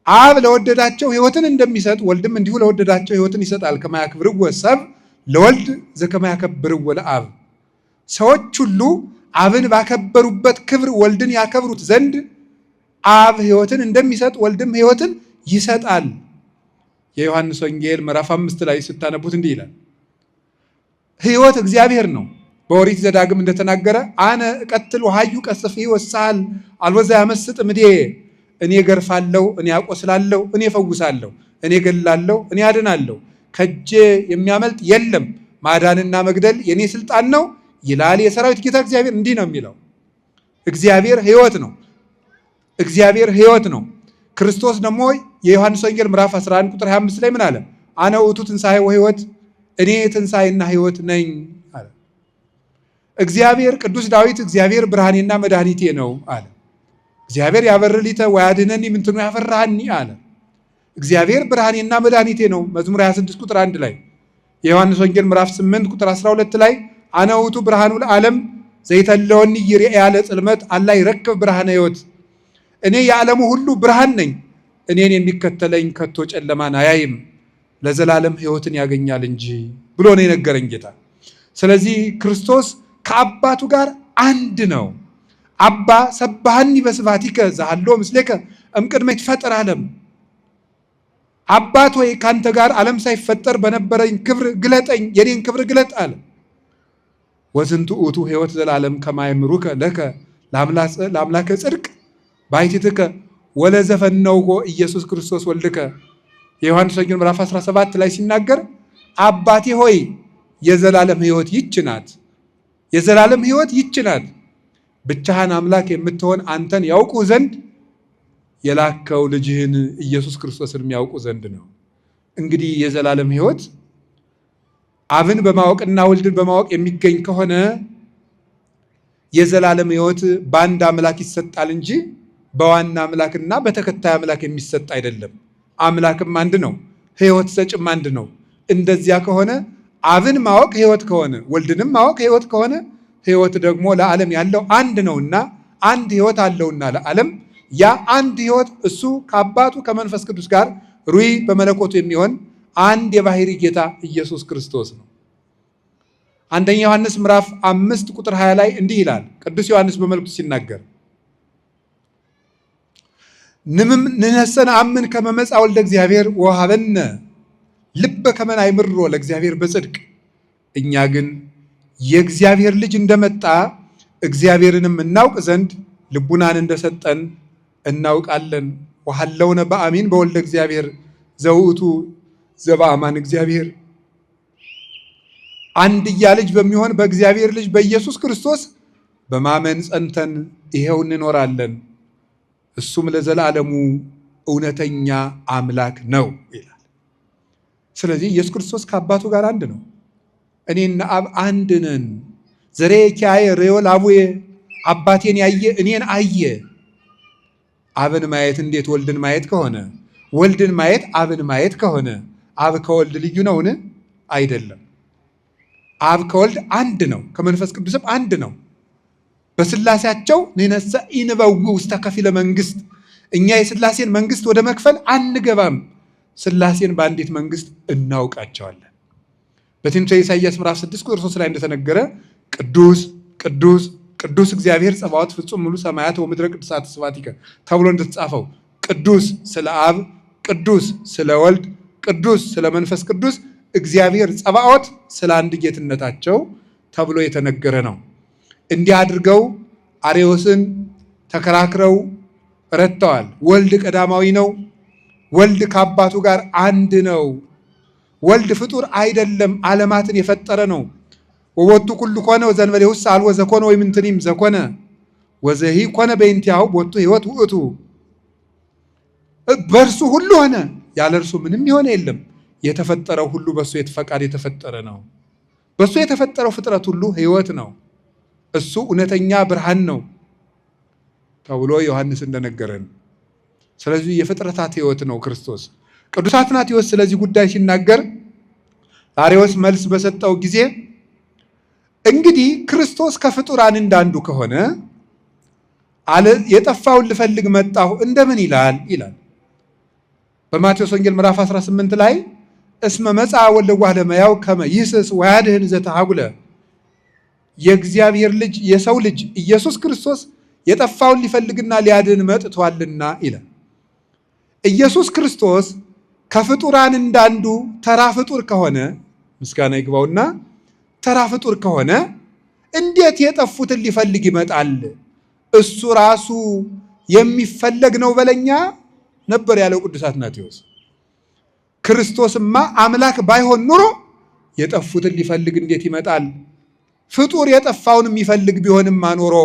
አብ ለወደዳቸው ሕይወትን እንደሚሰጥ ወልድም እንዲሁ ለወደዳቸው ሕይወትን ይሰጣል። ከመ ያክብርዎ ሰብእ ለወልድ ዘከመ ያከብርዎ ለአብ። ሰዎች ሁሉ አብን ባከበሩበት ክብር ወልድን ያከብሩት ዘንድ አብ ሕይወትን እንደሚሰጥ ወልድም ሕይወትን ይሰጣል። የዮሐንስ ወንጌል ምዕራፍ 5 ላይ ስታነቡት እንዲህ ይላል፣ ሕይወት እግዚአብሔር ነው። በኦሪት ዘዳግም እንደተናገረ አነ እቀትል ወሐዩ ቀስፍ ወሳል አልወዛ ያመስጥ ምዴ፣ እኔ ገርፋለሁ፣ እኔ አቆስላለሁ፣ እኔ እፈውሳለሁ፣ እኔ ገላለሁ፣ እኔ አድናለሁ፣ ከጄ የሚያመልጥ የለም፣ ማዳንና መግደል የኔ ስልጣን ነው ይላል የሰራዊት ጌታ እግዚአብሔር። እንዲህ ነው የሚለው። እግዚአብሔር ሕይወት ነው። እግዚአብሔር ሕይወት ነው። ክርስቶስ ደግሞ የዮሐንስ ወንጌል ምዕራፍ 11 ቁጥር 25 ላይ ምን አለ? አነ ውእቱ ትንሣኤ ወሕይወት፣ እኔ ትንሣኤና ሕይወት ነኝ አለ። እግዚአብሔር ቅዱስ ዳዊት እግዚአብሔር ብርሃኔና መድኃኒቴ ነው አለ። እግዚአብሔር ያበርህ ሊተ ወያድኅነኒ ምንትኑ ያፈራሃኒ አለ። እግዚአብሔር ብርሃኔና መድኃኒቴ ነው መዝሙር 26 ቁጥር 1 ላይ። የዮሐንስ ወንጌል ምዕራፍ 8 ቁጥር 12 ላይ አነ ውእቱ ብርሃኑ ለዓለም ዘይተለወኒ ይርአያ ለጽልመት አላ ይረክብ ብርሃነ ሕይወት፣ እኔ የዓለሙ ሁሉ ብርሃን ነኝ፣ እኔን የሚከተለኝ ከቶ ጨለማን አያይም ለዘላለም ሕይወትን ያገኛል እንጂ ብሎ ነው የነገረኝ ጌታ። ስለዚህ ክርስቶስ ከአባቱ ጋር አንድ ነው። አባ ሰብሐኒ በስብሐቲከ ዘሀሎ ምስሌከ እምቅድመ ይትፈጠር ዓለም። አባት ሆይ ካንተ ጋር ዓለም ሳይፈጠር በነበረኝ ክብር ግለጠኝ፣ የኔን ክብር ግለጥ አለ። ወዝንቱ ውእቱ ሕይወት ዘላለም ከመ ያእምሩከ ለከ ለአምላከ ጽድቅ ባሕቲትከ ወለዘፈነውኮ ኢየሱስ ክርስቶስ ወልድከ። የዮሐንስ ወንጌል ምዕራፍ 17 ላይ ሲናገር አባቴ ሆይ የዘላለም ሕይወት ይህች ናት፣ የዘላለም ሕይወት ይህች ናት፣ ብቻህን አምላክ የምትሆን አንተን ያውቁ ዘንድ የላከው ልጅህን ኢየሱስ ክርስቶስን የሚያውቁ ዘንድ ነው። እንግዲህ የዘላለም ሕይወት አብን በማወቅና ወልድን በማወቅ የሚገኝ ከሆነ የዘላለም ሕይወት በአንድ አምላክ ይሰጣል እንጂ በዋና አምላክና በተከታይ አምላክ የሚሰጥ አይደለም። አምላክም አንድ ነው፣ ሕይወት ሰጭም አንድ ነው። እንደዚያ ከሆነ አብን ማወቅ ሕይወት ከሆነ ወልድንም ማወቅ ሕይወት ከሆነ ሕይወት ደግሞ ለዓለም ያለው አንድ ነውና አንድ ሕይወት አለውና ለዓለም ያ አንድ ሕይወት እሱ ከአባቱ ከመንፈስ ቅዱስ ጋር ሩይ በመለኮቱ የሚሆን አንድ የባሕሪ ጌታ ኢየሱስ ክርስቶስ ነው። አንደኛ ዮሐንስ ምዕራፍ 5 ቁጥር 20 ላይ እንዲህ ይላል ቅዱስ ዮሐንስ በመልእክቱ ሲናገር ንሕነሰ ነአምን ከመ መጽአ ወልደ እግዚአብሔር ወሀበነ ልበ ከመ ናእምሮ ለእግዚአብሔር በጽድቅ። እኛ ግን የእግዚአብሔር ልጅ እንደመጣ እግዚአብሔርንም እናውቅ ዘንድ ልቡናን እንደሰጠን እናውቃለን። ወሀለውነ በአሚን በወልደ እግዚአብሔር ዘውእቱ ዘበአማን እግዚአብሔር። አንድያ ልጅ በሚሆን በእግዚአብሔር ልጅ በኢየሱስ ክርስቶስ በማመን ጸንተን ይሄው እንኖራለን። እሱም ለዘላለሙ እውነተኛ አምላክ ነው ይላል። ስለዚህ ኢየሱስ ክርስቶስ ከአባቱ ጋር አንድ ነው። እኔና አብ አንድ ነን። ዘሬ ኪያየ ሬዮ ላቡዬ፣ አባቴን ያየ እኔን አየ። አብን ማየት እንዴት ወልድን ማየት ከሆነ፣ ወልድን ማየት አብን ማየት ከሆነ አብ ከወልድ ልዩ ነውን? አይደለም። አብ ከወልድ አንድ ነው፣ ከመንፈስ ቅዱስም አንድ ነው። በስላሴያቸው ንሕነሰ ኢንበውእ ውስተ ከፊለ መንግስት፣ እኛ የስላሴን መንግስት ወደ መክፈል አንገባም። ስላሴን በአንዲት መንግስት እናውቃቸዋለን። በትንቢተ ኢሳይያስ ምዕራፍ 6 ቁጥር 3 ላይ እንደተነገረ ቅዱስ ቅዱስ ቅዱስ እግዚአብሔር ጸባዖት ፍጹም ሙሉ ሰማያት ወምድረ ቅዱሳት ስብሐቲከ ተብሎ እንደተጻፈው ቅዱስ ስለ አብ፣ ቅዱስ ስለ ወልድ፣ ቅዱስ ስለ መንፈስ ቅዱስ እግዚአብሔር ጸባዖት ስለ አንድ ጌትነታቸው ተብሎ የተነገረ ነው። እንዲህ አድርገው አሬዎስን ተከራክረው ረድተዋል። ወልድ ቀዳማዊ ነው። ወልድ ከአባቱ ጋር አንድ ነው። ወልድ ፍጡር አይደለም፣ ዓለማትን የፈጠረ ነው። ወቦቱ ኩሉ ኮነ ወዘእንበሌሁሰ አልቦ ዘኮነ ወኢምንትኒም ዘኮነ ወዘሂ ኮነ በእንቲአሁ ቦቱ ሕይወት ውእቱ። በእርሱ ሁሉ ሆነ፣ ያለ እርሱ ምንም የሆነ የለም። የተፈጠረው ሁሉ በእሱ ፈቃድ የተፈጠረ ነው። በእሱ የተፈጠረው ፍጥረት ሁሉ ሕይወት ነው። እሱ እውነተኛ ብርሃን ነው ተብሎ ዮሐንስ እንደነገረን፣ ስለዚህ የፍጥረታት ሕይወት ነው ክርስቶስ። ቅዱስ አትናቴዎስ ስለዚህ ጉዳይ ሲናገር አርዮስ መልስ በሰጠው ጊዜ እንግዲህ ክርስቶስ ከፍጡራን እንዳንዱ ከሆነ የጠፋውን ልፈልግ መጣሁ እንደምን ይላል ይላል። በማቴዎስ ወንጌል ምዕራፍ 18 ላይ እስመ መጽአ ወልደ እጓለ እመሕያው ከመ ይኅሥሥ ወያድኅን ዘተሐጉለ፣ የእግዚአብሔር ልጅ የሰው ልጅ ኢየሱስ ክርስቶስ የጠፋውን ሊፈልግና ሊያድን መጥቷልና ይላል። ኢየሱስ ክርስቶስ ከፍጡራን እንዳንዱ ተራ ፍጡር ከሆነ፣ ምስጋና ይግባውና ተራ ፍጡር ከሆነ እንዴት የጠፉትን ሊፈልግ ይመጣል? እሱ ራሱ የሚፈለግ ነው በለኛ ነበር ያለው ቅዱስ አትናቴዎስ። ክርስቶስማ አምላክ ባይሆን ኑሮ የጠፉትን ሊፈልግ እንዴት ይመጣል? ፍጡር የጠፋውን የሚፈልግ ቢሆንማ ኖሮ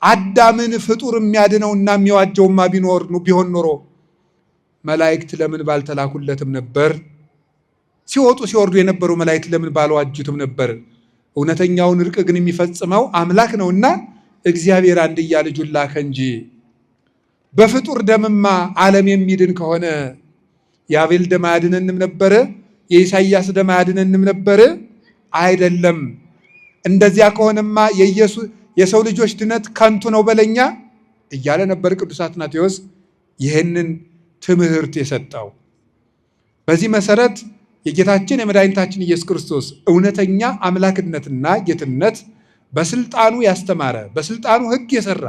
አዳምን ፍጡር የሚያድነውና የሚዋጀውማ ቢሆን ኖሮ መላእክት ለምን ባልተላኩለትም ነበር? ሲወጡ ሲወርዱ የነበሩ መላእክት ለምን ባልዋጁትም ነበር? እውነተኛውን እርቅ ግን የሚፈጽመው አምላክ ነውና እግዚአብሔር አንድያ ልጁን ላከ እንጂ በፍጡር ደምማ ዓለም የሚድን ከሆነ የአቤል ደም አያድነንም ነበር? የኢሳይያስ ደም አያድነንም ነበር? አይደለም። እንደዚያ ከሆነማ የሰው ልጆች ድነት ከንቱ ነው በለኛ እያለ ነበር ቅዱስ አትናቴዎስ ይህንን ትምህርት የሰጠው። በዚህ መሰረት የጌታችን የመድኃኒታችን ኢየሱስ ክርስቶስ እውነተኛ አምላክነትና ጌትነት በስልጣኑ ያስተማረ፣ በስልጣኑ ሕግ የሰራ፣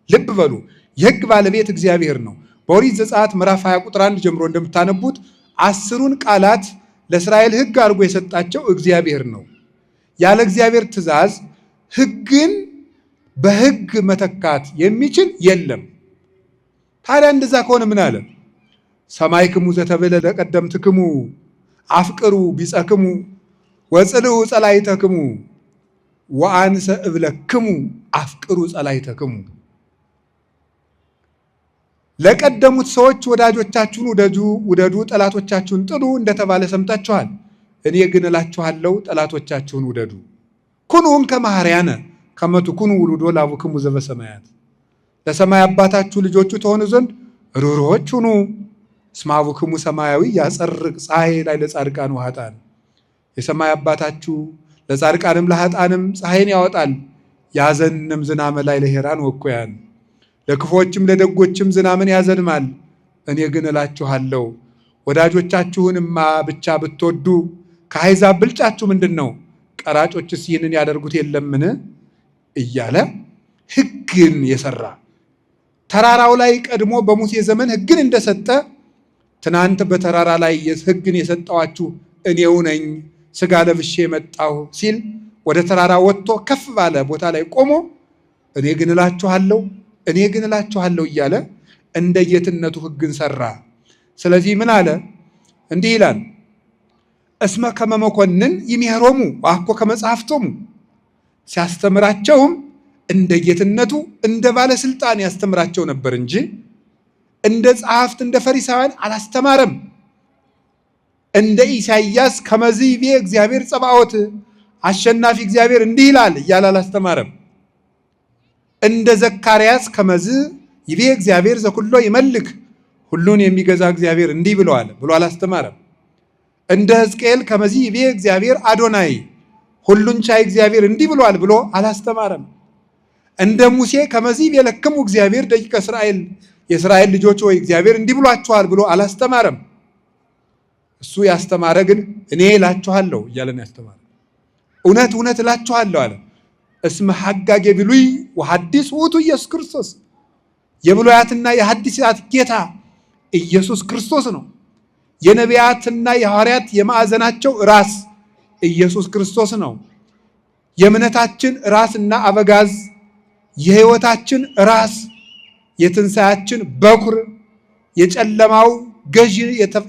ልብ በሉ፣ የሕግ ባለቤት እግዚአብሔር ነው። በኦሪት ዘጸአት ምዕራፍ 20 ቁጥር 1 ጀምሮ እንደምታነቡት 10ሩን ቃላት ለእስራኤል ሕግ አድርጎ የሰጣቸው እግዚአብሔር ነው። ያለ እግዚአብሔር ትእዛዝ ሕግን በሕግ መተካት የሚችል የለም። ታዲያ እንደዛ ከሆነ ምን አለ? ሰማይክሙ ዘተብለ ለቀደምትክሙ አፍቅሩ ቢጸክሙ ወጽልኡ ጸላይተክሙ ወአንሰ እብለክሙ አፍቅሩ ጸላይተክሙ። ለቀደሙት ሰዎች ወዳጆቻችሁን ውደዱ፣ ጠላቶቻችሁን ጥሉ እንደተባለ ሰምታችኋል። እኔ ግን እላችኋለሁ ጠላቶቻችሁን ውደዱ። ኩኑ እንከ መሐርያነ ከመ ትኩኑ ውሉዶ ለአቡክሙ ዘበሰማያት፣ ለሰማይ አባታችሁ ልጆቹ ተሆኑ ዘንድ ርኅሩኆች ሁኑ። እስመ አቡክሙ ሰማያዊ ያጸርቅ ፀሐይ ላይ ለጻድቃን ወኃጥአን፣ የሰማይ አባታችሁ ለጻድቃንም ለኃጥአንም ፀሐይን ያወጣል። ያዘንም ዝናመ ላይ ለሄራን ወኩያን፣ ለክፎችም ለደጎችም ዝናምን ያዘንማል። እኔ ግን እላችኋለሁ ወዳጆቻችሁንማ ብቻ ብትወዱ ከአሕዛብ ብልጫችሁ ምንድን ነው? ቀራጮችስ ይህንን ያደርጉት የለምን? እያለ ሕግን የሰራ፣ ተራራው ላይ ቀድሞ በሙሴ ዘመን ሕግን እንደሰጠ፣ ትናንት በተራራ ላይ ሕግን የሰጠዋችሁ እኔው ነኝ፣ ስጋ ለብሼ የመጣሁ ሲል ወደ ተራራ ወጥቶ ከፍ ባለ ቦታ ላይ ቆሞ እኔ ግን እላችኋለሁ፣ እኔ ግን እላችኋለሁ እያለ እንደ ጌትነቱ ሕግን ሰራ። ስለዚህ ምን አለ? እንዲህ ይላል፣ እስመ ከመ መኮንን ይሜህሮሙ ወአኮ ከመ ጸሐፍቶሙ፣ ሲያስተምራቸውም እንደ ጌትነቱ እንደ ባለስልጣን ያስተምራቸው ነበር እንጂ እንደ ጸሐፍት እንደ ፈሪሳውያን አላስተማረም። እንደ ኢሳይያስ ከመዝ ይቤ እግዚአብሔር ጸባዖት፣ አሸናፊ እግዚአብሔር እንዲህ ይላል እያለ አላስተማረም። እንደ ዘካርያስ ከመዝ ይቤ እግዚአብሔር ዘኩሎ ይመልክ፣ ሁሉን የሚገዛ እግዚአብሔር እንዲህ ብለዋል ብሎ አላስተማረም። እንደ ሕዝቅኤል ከመዝ ይቤ እግዚአብሔር አዶናይ፣ ሁሉን ቻይ እግዚአብሔር እንዲህ ብለዋል ብሎ አላስተማረም። እንደ ሙሴ ከመዝ ይቤለክሙ እግዚአብሔር ደቂቀ እስራኤል፣ የእስራኤል ልጆች ወይ እግዚአብሔር እንዲህ ብሏችኋል ብሎ አላስተማረም። እሱ ያስተማረ ግን እኔ እላችኋለሁ እያለ ነው ያስተማረ። እውነት እውነት እላችኋለሁ አለ። እስመ ሐጋጌ ብሉይ ወሐዲስ ውእቱ ኢየሱስ ክርስቶስ፣ የብሉያትና የሐዲሳት ጌታ ኢየሱስ ክርስቶስ ነው። የነቢያትና የሐዋርያት የማዕዘናቸው ራስ ኢየሱስ ክርስቶስ ነው። የእምነታችን ራስና አበጋዝ፣ የሕይወታችን ራስ፣ የትንሣያችን በኩር፣ የጨለማው ገዢ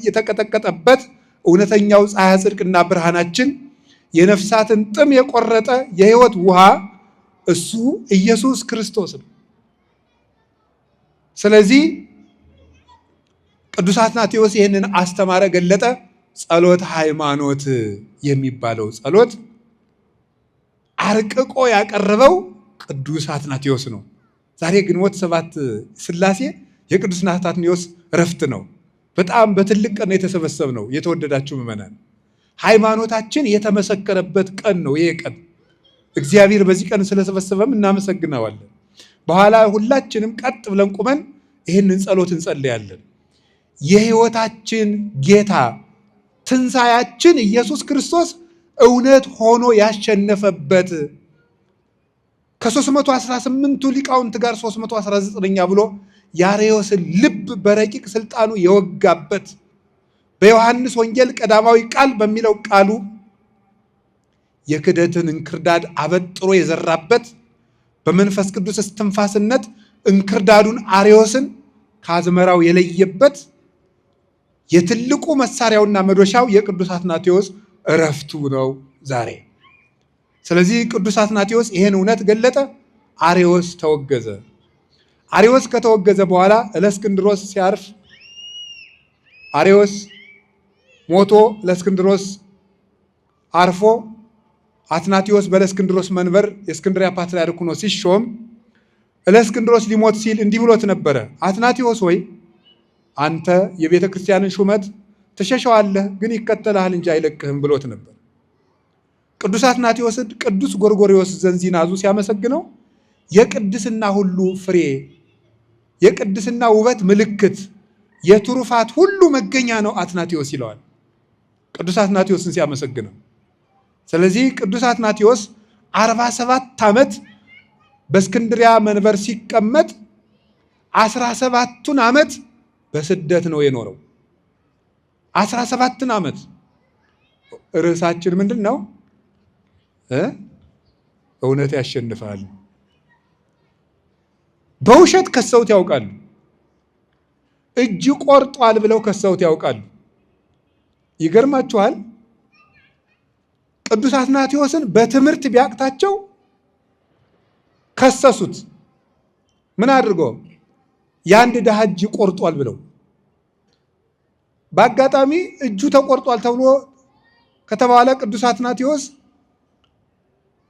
የተቀጠቀጠበት እውነተኛው ፀሐይ ጽድቅና ብርሃናችን፣ የነፍሳትን ጥም የቆረጠ የሕይወት ውሃ እሱ ኢየሱስ ክርስቶስ ነው። ስለዚህ ቅዱስ አትናቴዎስ ይህንን አስተማረ፣ ገለጠ። ጸሎት ሃይማኖት የሚባለው ጸሎት አርቅቆ ያቀረበው ቅዱስ አትናቴዎስ ነው። ዛሬ ግንቦት 7 ሥላሴ የቅዱስ አትናቴዎስ እረፍት ነው። በጣም በትልቅ ቀን የተሰበሰብ ነው። የተወደዳችሁ ምዕመናን፣ ሃይማኖታችን የተመሰከረበት ቀን ነው ይሄ ቀን። እግዚአብሔር በዚህ ቀን ስለሰበሰበም እናመሰግነዋለን። በኋላ ሁላችንም ቀጥ ብለን ቁመን ይህንን ጸሎት እንጸልያለን። የሕይወታችን ጌታ ትንሣያችን ኢየሱስ ክርስቶስ እውነት ሆኖ ያሸነፈበት፣ ከ318ቱ ሊቃውንት ጋር 319ኛ ብሎ የአርዮስን ልብ በረቂቅ ስልጣኑ የወጋበት፣ በዮሐንስ ወንጌል ቀዳማዊ ቃል በሚለው ቃሉ የክደትን እንክርዳድ አበጥሮ የዘራበት፣ በመንፈስ ቅዱስ እስትንፋስነት እንክርዳዱን አርዮስን ከአዝመራው የለየበት የትልቁ መሳሪያውና መዶሻው የቅዱስ አትናቴዎስ እረፍቱ ነው ዛሬ። ስለዚህ ቅዱስ አትናቴዎስ ይሄን እውነት ገለጠ። አርዮስ ተወገዘ። አርዮስ ከተወገዘ በኋላ እለእስክንድሮስ ሲያርፍ፣ አርዮስ ሞቶ እለእስክንድሮስ አርፎ አትናቴዎስ በእለእስክንድሮስ መንበር የእስክንድሪያ ፓትርያርክ ሆኖ ሲሾም እለእስክንድሮስ ሊሞት ሲል እንዲህ ብሎት ነበረ። አትናቴዎስ ሆይ፣ አንተ የቤተ ክርስቲያንን ሹመት ትሸሸዋለህ፣ ግን ይከተልሃል እንጂ አይለቅህም ብሎት ነበር። ቅዱስ አትናቴዎስን ቅዱስ ጎርጎርዮስ ዘንዚናዙ ሲያመሰግነው የቅድስና ሁሉ ፍሬ፣ የቅድስና ውበት ምልክት፣ የትሩፋት ሁሉ መገኛ ነው አትናቴዎስ ይለዋል። ቅዱስ አትናቴዎስን ሲያመሰግነው። ስለዚህ ቅዱስ አትናቴዎስ 47 ዓመት በእስክንድሪያ መንበር ሲቀመጥ 17ቱን ዓመት በስደት ነው የኖረው። 17ን ዓመት። ርዕሳችን ምንድን ነው? እውነት ያሸንፋል። በውሸት ከሰውት ያውቃሉ። እጅ ቆርጧል ብለው ከሰውት ያውቃሉ። ይገርማችኋል። ቅዱስ አትናቴዎስን በትምህርት ቢያቅታቸው ከሰሱት። ምን አድርጎ? የአንድ ድሃ እጅ ቆርጧል ብለው። በአጋጣሚ እጁ ተቆርጧል ተብሎ ከተባለ ቅዱስ አትናቴዎስ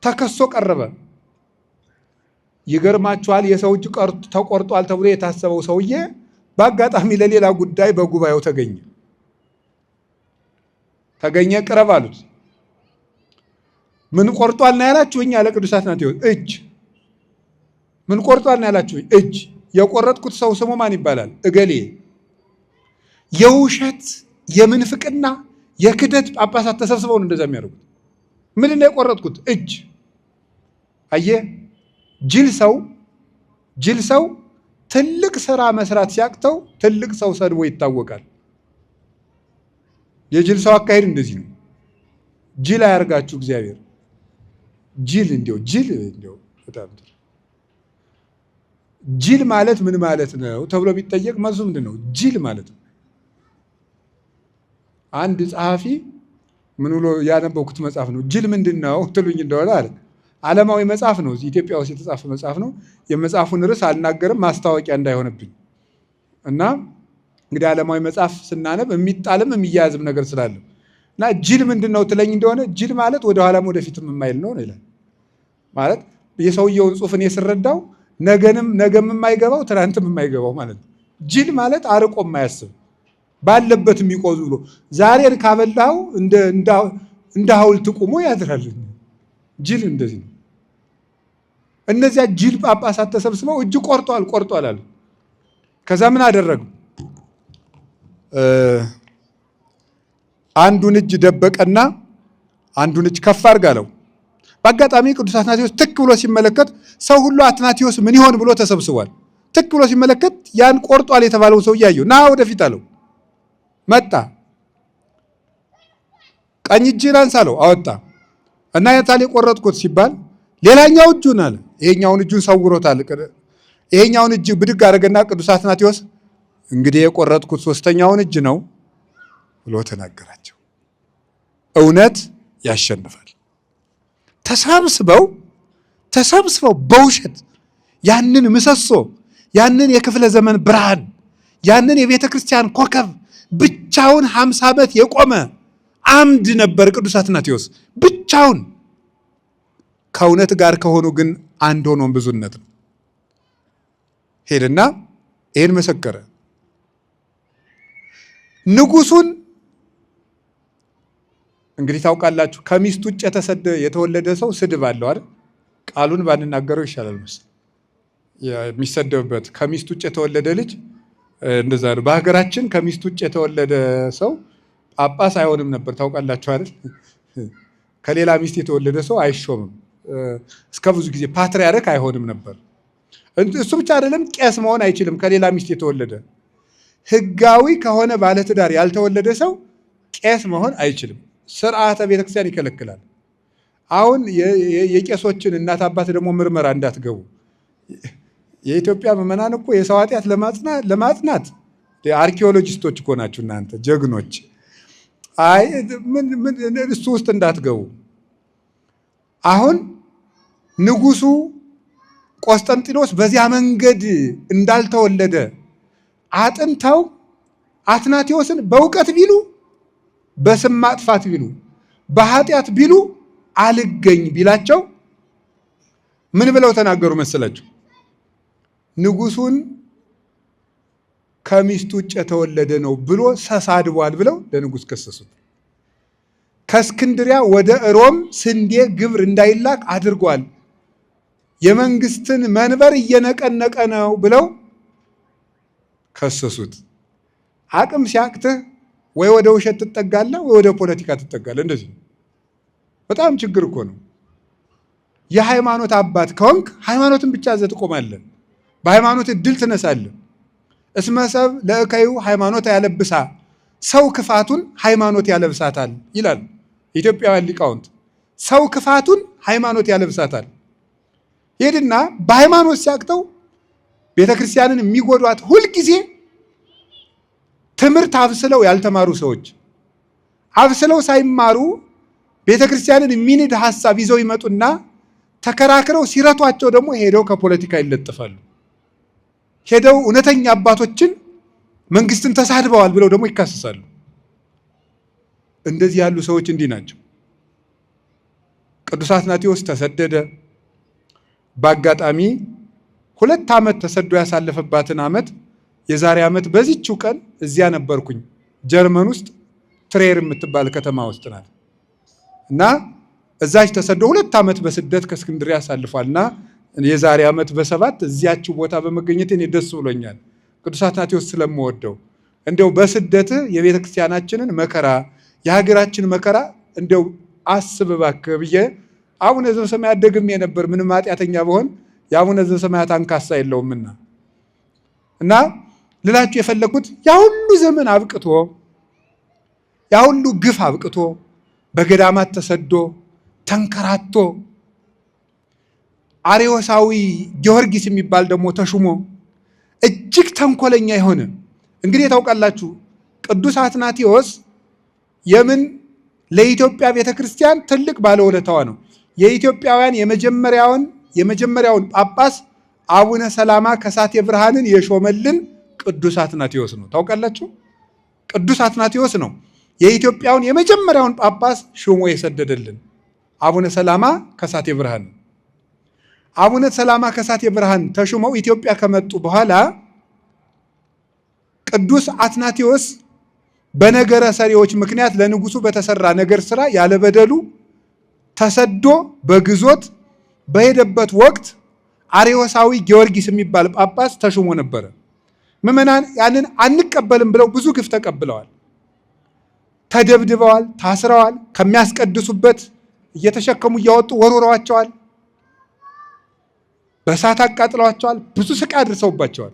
ተከሶ ቀረበ። ይገርማችኋል። የሰው እጅ ተቆርጧል ተብሎ የታሰበው ሰውዬ በአጋጣሚ ለሌላ ጉዳይ በጉባኤው ተገኘ። ተገኘ፣ ቅረብ አሉት። ምን ቆርጧል ነው ያላችሁኝ? አለ ቅዱስ አትናቴዎስ። እጅ ምን ቆርጧል ነው ያላችሁኝ? እጅ። የቆረጥኩት ሰው ስሙ ማን ይባላል? እገሌ። የውሸት፣ የምንፍቅና፣ የክደት ጳጳሳት ተሰብስበው ነው እንደዛ የሚያደርጉት። ምንድን ነው የቆረጥኩት? እጅ። አየህ፣ ጅል ሰው፣ ጅል ሰው ትልቅ ስራ መስራት ሲያቅተው ትልቅ ሰው ሰድቦ ይታወቃል። የጅል ሰው አካሄድ እንደዚህ ነው። ጅል አያርጋችሁ እግዚአብሔር። ጅል እንዲያው ጅል እንዲያው በጣም ጅል ማለት ምን ማለት ነው ተብሎ ቢጠየቅ መልሱ ምንድን ነው? ጅል ማለት ነው። አንድ ጸሐፊ ምን ብሎ ያነበብኩት መጽሐፍ ነው። ጅል ምንድን ነው ትሉኝ እንደሆነ አለ። ዓለማዊ መጽሐፍ ነው። ኢትዮጵያ ውስጥ የተጻፈ መጽሐፍ ነው። የመጽሐፉን ርዕስ አልናገርም ማስታወቂያ እንዳይሆንብኝ። እና እንግዲህ ዓለማዊ መጽሐፍ ስናነብ የሚጣልም የሚያያዝም ነገር ስላለ እና ጅል ምንድን ነው ትለኝ እንደሆነ ጅል ማለት ወደኋላም ወደፊትም የማይል ነው ይላል። ማለት የሰውየውን ጽሑፍ እኔ ስረዳው ነገንም ነገም የማይገባው ትናንትም የማይገባው ማለት ነው። ጅል ማለት አርቆ የማያስብ፣ ባለበት የሚቆዝ ብሎ ዛሬን ካበላው እንደ ሐውልት ቁሞ ያድራል። ጅል እንደዚህ ነው። እነዚያ ጅል ጳጳሳት ተሰብስበው እጅ ቆርጧል ቆርጧል አሉ። ከዛ ምን አደረጉ? አንዱን እጅ ደበቀና አንዱን እጅ ከፍ አድርግ አለው። በአጋጣሚ ቅዱስ አትናቴዎስ ትክ ብሎ ሲመለከት ሰው ሁሉ አትናቴዎስ ምን ይሆን ብሎ ተሰብስቧል። ትክ ብሎ ሲመለከት ያን ቆርጧል የተባለውን ሰው እያየው ና ወደፊት አለው። መጣ። ቀኝ እጅህን አንሳ አለው። አወጣ እና የታል የቆረጥኩት ሲባል ሌላኛው እጁን አለ። ይሄኛውን እጁን ሰውሮታል። ይሄኛውን እጅ ብድግ አደረገና ቅዱስ አትናቴዎስ እንግዲህ የቆረጥኩት ሶስተኛውን እጅ ነው ብሎ ተናገራቸው። እውነት ያሸንፋል። ተሰብስበው ተሰብስበው በውሸት ያንን ምሰሶ፣ ያንን የክፍለ ዘመን ብርሃን፣ ያንን የቤተ ክርስቲያን ኮከብ፣ ብቻውን 50 ዓመት የቆመ አምድ ነበር ቅዱስ አትናቴዎስ ብቻውን። ከእውነት ጋር ከሆኑ ግን አንድ ሆኖም ብዙነት ነው። ሄድና ይህን መሰከረ። ንጉሱን እንግዲህ ታውቃላችሁ፣ ከሚስቱ ውጭ የተሰደ የተወለደ ሰው ስድብ አለው አይደል? ቃሉን ባንናገረው ይሻላል መሰለኝ። የሚሰደብበት ከሚስቱ ውጭ የተወለደ ልጅ እንደዛ ነው። በሀገራችን ከሚስቱ ውጭ የተወለደ ሰው ጳጳስ አይሆንም ነበር። ታውቃላችሁ አይደል? ከሌላ ሚስት የተወለደ ሰው አይሾምም። እስከ ብዙ ጊዜ ፓትርያርክ አይሆንም ነበር። እሱ ብቻ አይደለም፣ ቄስ መሆን አይችልም። ከሌላ ሚስት የተወለደ፣ ህጋዊ ከሆነ ባለትዳር ያልተወለደ ሰው ቄስ መሆን አይችልም። ስርዓተ ቤተክርስቲያን ይከለክላል። አሁን የቄሶችን እናት አባት ደግሞ ምርመራ እንዳትገቡ። የኢትዮጵያ ምዕመናን እኮ የሰው ኃጢአት ለማጽናት አርኪኦሎጂስቶች እኮ ናችሁ እናንተ ጀግኖች። አይ ምን እሱ ውስጥ እንዳትገቡ። አሁን ንጉሱ ቆስጠንጢኖስ በዚያ መንገድ እንዳልተወለደ አጥንተው አትናቴዎስን በእውቀት ቢሉ፣ በስም ማጥፋት ቢሉ፣ በኃጢአት ቢሉ አልገኝ ቢላቸው ምን ብለው ተናገሩ መሰላችሁ? ንጉሱን ከሚስቱ ውጭ የተወለደ ነው ብሎ ተሳድቧል ብለው ለንጉስ ከሰሱት። ከእስክንድሪያ ወደ ሮም ስንዴ ግብር እንዳይላክ አድርጓል፣ የመንግስትን መንበር እየነቀነቀ ነው ብለው ከሰሱት። አቅም ሲያቅትህ ወይ ወደ ውሸት ትጠጋለህ፣ ወይ ወደ ፖለቲካ ትጠጋለህ። እንደዚህ በጣም ችግር እኮ ነው። የሃይማኖት አባት ከሆንክ ሃይማኖትን ብቻ ይዘህ ትቆማለህ። በሃይማኖት እድል ትነሳለህ። እስመ ሰብ ለእከዩ ሃይማኖት ያለብሳ፣ ሰው ክፋቱን ሃይማኖት ያለብሳታል ይላል ኢትዮጵያውያን ሊቃውንት። ሰው ክፋቱን ሃይማኖት ያለብሳታል። ሄድና በሃይማኖት ሲያቅተው ቤተ ክርስቲያንን የሚጎዷት ሁልጊዜ ትምህርት አብስለው ያልተማሩ ሰዎች፣ አብስለው ሳይማሩ ቤተ ክርስቲያንን የሚንድ ሀሳብ ይዘው ይመጡና ተከራክረው ሲረቷቸው ደግሞ ሄደው ከፖለቲካ ይለጥፋሉ። ሄደው እውነተኛ አባቶችን መንግስትን ተሳድበዋል ብለው ደግሞ ይካሰሳሉ። እንደዚህ ያሉ ሰዎች እንዲህ ናቸው። ቅዱስ አትናቴዎስ ተሰደደ። በአጋጣሚ 2 ዓመት ተሰዶ ያሳለፈባትን ዓመት የዛሬ ዓመት በዚችው ቀን እዚያ ነበርኩኝ። ጀርመን ውስጥ ትሬር የምትባል ከተማ ውስጥ ናት እና እዛች ተሰዶ 2 ዓመት በስደት ከእስክንድርያ አሳልፏል እና የዛሬ ዓመት በ7 እዚያችው ቦታ በመገኘት እኔ ደስ ብሎኛል። ቅዱስ አትናቴዎስ ስለምወደው እንደው በስደት የቤተ ክርስቲያናችንን መከራ፣ የሀገራችን መከራ እንደው አስብ እባክህ ብዬ አቡነ ዘበሰማያት ደግሜ ነበር። ምንም ኃጢአተኛ ብሆን የአቡነ ዘበሰማያት አንካሳ የለውምና። እና ልላችሁ የፈለግኩት ያ ሁሉ ዘመን አብቅቶ፣ ያ ሁሉ ግፍ አብቅቶ፣ በገዳማት ተሰዶ ተንከራቶ፣ አሬዎሳዊ ጊዮርጊስ የሚባል ደግሞ ተሹሞ እጅግ ተንኮለኛ የሆነ፣ እንግዲህ ታውቃላችሁ ቅዱስ አትናቴዎስ የምን ለኢትዮጵያ ቤተክርስቲያን ትልቅ ባለውለታዋ ነው። የኢትዮጵያውያን የመጀመሪያውን ጳጳስ አቡነ ሰላማ ከሳቴ ብርሃንን የሾመልን ቅዱስ አትናቴዎስ ነው። ታውቃላችሁ? ቅዱስ አትናቴዎስ ነው የኢትዮጵያውን የመጀመሪያውን ጳጳስ ሾሞ የሰደደልን አቡነ ሰላማ ከሳቴ ብርሃን። አቡነ ሰላማ ከሳቴ ብርሃን ተሹመው ኢትዮጵያ ከመጡ በኋላ ቅዱስ አትናቴዎስ በነገረ ሰሪዎች ምክንያት ለንጉሱ በተሰራ ነገር ስራ ያለበደሉ ተሰዶ በግዞት በሄደበት ወቅት አሬዎሳዊ ጊዮርጊስ የሚባል ጳጳስ ተሹሞ ነበረ። ምዕመናን ያንን አንቀበልም ብለው ብዙ ግፍ ተቀብለዋል። ተደብድበዋል፣ ታስረዋል። ከሚያስቀድሱበት እየተሸከሙ እያወጡ ወርውረዋቸዋል። በእሳት አቃጥለዋቸዋል። ብዙ ስቃይ አድርሰውባቸዋል።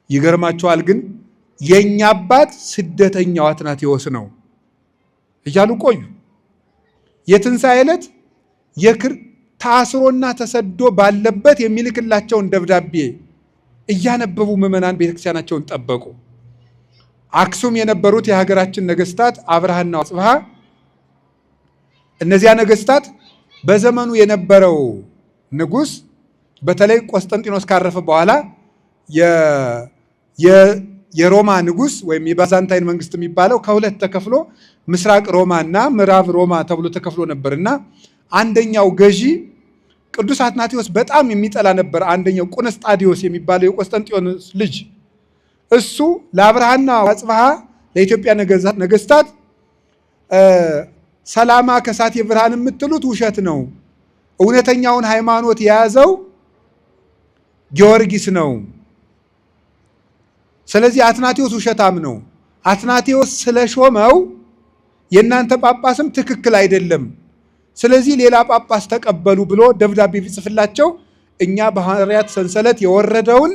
ይገርማቸዋል ግን የእኛ አባት ስደተኛው አትናቴዎስ ነው እያሉ ቆዩ። የትንሣኤ ዕለት ታስሮና ተሰዶ ባለበት የሚልክላቸውን ደብዳቤ እያነበቡ ምዕመናን ቤተክርስቲያናቸውን ጠበቁ። አክሱም የነበሩት የሀገራችን ነገስታት አብርሃና አጽብሃ፣ እነዚያ ነገስታት በዘመኑ የነበረው ንጉስ በተለይ ቆስጠንጢኖስ ካረፈ በኋላ የሮማ ንጉስ ወይም የባዛንታይን መንግስት የሚባለው ከሁለት ተከፍሎ ምስራቅ ሮማ እና ምዕራብ ሮማ ተብሎ ተከፍሎ ነበር እና አንደኛው ገዢ ቅዱስ አትናቴዎስ በጣም የሚጠላ ነበር። አንደኛው ቆነስጣዲዮስ የሚባለው የቆስጠንጢኖስ ልጅ እሱ ለአብርሃና አጽብሃ ለኢትዮጵያ ነገስታት ሰላማ ከሳቴ ብርሃን የምትሉት ውሸት ነው፣ እውነተኛውን ሃይማኖት የያዘው ጊዮርጊስ ነው። ስለዚህ አትናቴዎስ ውሸታም ነው። አትናቴዎስ ስለሾመው የእናንተ ጳጳስም ትክክል አይደለም፣ ስለዚህ ሌላ ጳጳስ ተቀበሉ ብሎ ደብዳቤ ቢጽፍላቸው እኛ በሐዋርያት ሰንሰለት የወረደውን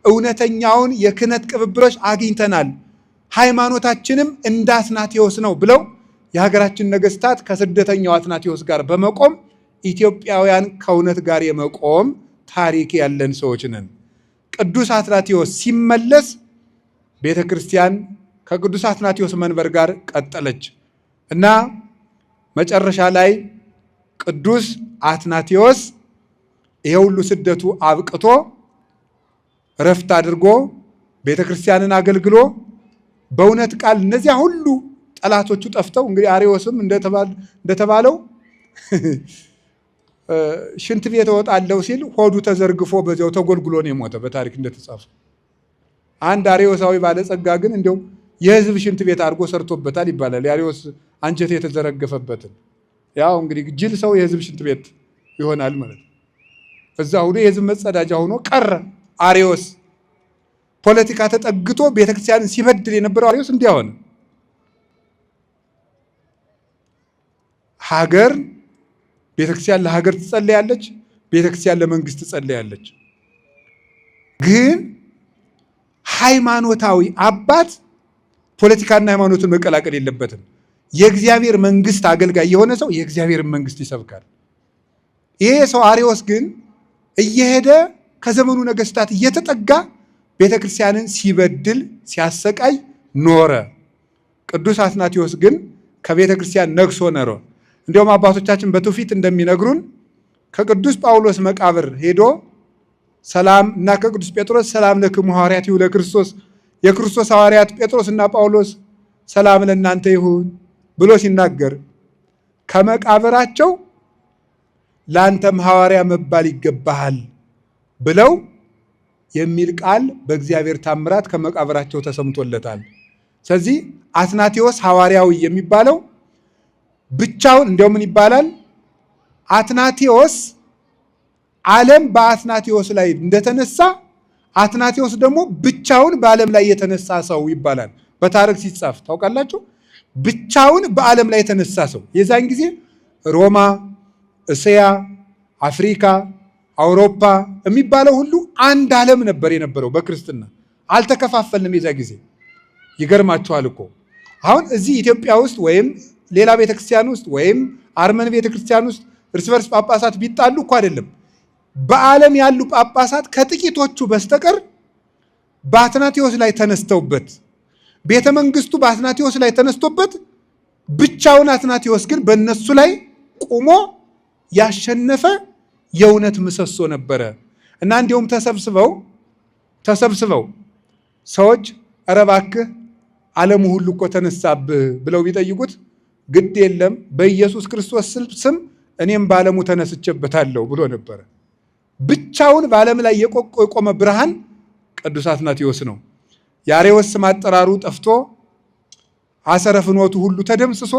እውነተኛውን የክህነት ቅብብሎች አግኝተናል፣ ሃይማኖታችንም እንደ አትናቴዎስ ነው ብለው የሀገራችን ነገስታት ከስደተኛው አትናቴዎስ ጋር በመቆም ኢትዮጵያውያን ከእውነት ጋር የመቆም ታሪክ ያለን ሰዎች ነን። ቅዱስ አትናቴዎስ ሲመለስ ቤተ ክርስቲያን ከቅዱስ አትናቴዎስ መንበር ጋር ቀጠለች እና መጨረሻ ላይ ቅዱስ አትናቴዎስ ይሄ ሁሉ ስደቱ አብቅቶ እረፍት አድርጎ ቤተ ክርስቲያንን አገልግሎ በእውነት ቃል እነዚያ ሁሉ ጠላቶቹ ጠፍተው፣ እንግዲህ አሬዎስም እንደተባለው ሽንት ቤት እወጣለሁ ሲል ሆዱ ተዘርግፎ በዚያው ተጎልጉሎ ነው የሞተ በታሪክ እንደተጻፈ። አንድ አሬዎሳዊ ባለጸጋ ግን እንደው የህዝብ ሽንት ቤት አድርጎ ሰርቶበታል ይባላል። የአሬዎስ አንጀት የተዘረገፈበትን ያው እንግዲህ ጅል ሰው የህዝብ ሽንት ቤት ይሆናል ማለት ነው። እዛ ሁሉ የህዝብ መጸዳጃ ሆኖ ቀረ። አሬዎስ ፖለቲካ ተጠግቶ ቤተክርስቲያንን ሲበድል የነበረው አሬዎስ እንዲያ ሆነ። ሀገር ቤተክርስቲያን ለሀገር ትጸልያለች፣ ቤተክርስቲያን ለመንግስት ትጸልያለች። ግን ሃይማኖታዊ አባት ፖለቲካና ሃይማኖትን መቀላቀል የለበትም። የእግዚአብሔር መንግስት አገልጋይ የሆነ ሰው የእግዚአብሔርን መንግስት ይሰብካል። ይሄ ሰው አሬዎስ ግን እየሄደ ከዘመኑ ነገስታት እየተጠጋ ቤተክርስቲያንን ሲበድል ሲያሰቃይ ኖረ። ቅዱስ አትናቴዎስ ግን ከቤተ ክርስቲያን ነግሶ ኖረ። እንዲሁም አባቶቻችን በትውፊት እንደሚነግሩን ከቅዱስ ጳውሎስ መቃብር ሄዶ ሰላም እና ከቅዱስ ጴጥሮስ ሰላም ለክሙ ሐዋርያቲሁ ለክርስቶስ፣ የክርስቶስ ሐዋርያት ጴጥሮስ እና ጳውሎስ ሰላም ለእናንተ ይሁን ብሎ ሲናገር ከመቃብራቸው ለአንተም ሐዋርያ መባል ይገባሃል ብለው የሚል ቃል በእግዚአብሔር ታምራት ከመቃብራቸው ተሰምቶለታል። ስለዚህ አትናቴዎስ ሐዋርያዊ የሚባለው ብቻውን እንዲያው ምን ይባላል? አትናቴዎስ ዓለም በአትናቴዎስ ላይ እንደተነሳ አትናቴዎስ ደግሞ ብቻውን በዓለም ላይ የተነሳ ሰው ይባላል። በታሪክ ሲጻፍ ታውቃላችሁ። ብቻውን በዓለም ላይ የተነሳ ሰው የዛን ጊዜ ሮማ፣ እስያ፣ አፍሪካ፣ አውሮፓ የሚባለው ሁሉ አንድ ዓለም ነበር የነበረው። በክርስትና አልተከፋፈልንም የዛ ጊዜ። ይገርማችኋል እኮ አሁን እዚህ ኢትዮጵያ ውስጥ ወይም ሌላ ቤተክርስቲያን ውስጥ ወይም አርመን ቤተክርስቲያን ውስጥ እርስ በርስ ጳጳሳት ቢጣሉ እኮ አይደለም፣ በዓለም ያሉ ጳጳሳት ከጥቂቶቹ በስተቀር በአትናቴዎስ ላይ ተነስተውበት፣ ቤተ መንግስቱ በአትናቴዎስ ላይ ተነስቶበት፣ ብቻውን አትናቴዎስ ግን በእነሱ ላይ ቆሞ ያሸነፈ የእውነት ምሰሶ ነበረ። እና እንዲሁም ተሰብስበው ተሰብስበው ሰዎች ኧረ እባክህ ዓለሙ ሁሉ እኮ ተነሳብህ ብለው ቢጠይቁት ግድ የለም በኢየሱስ ክርስቶስ ስም እኔም በዓለሙ ተነስቼበታለሁ ብሎ ነበረ። ብቻውን በዓለም ላይ የቆመ ብርሃን ቅዱስ አትናቴዎስ ነው። የአሬዎስ ስም አጠራሩ ጠፍቶ አሰረ ፍኖቱ ሁሉ ተደምስሶ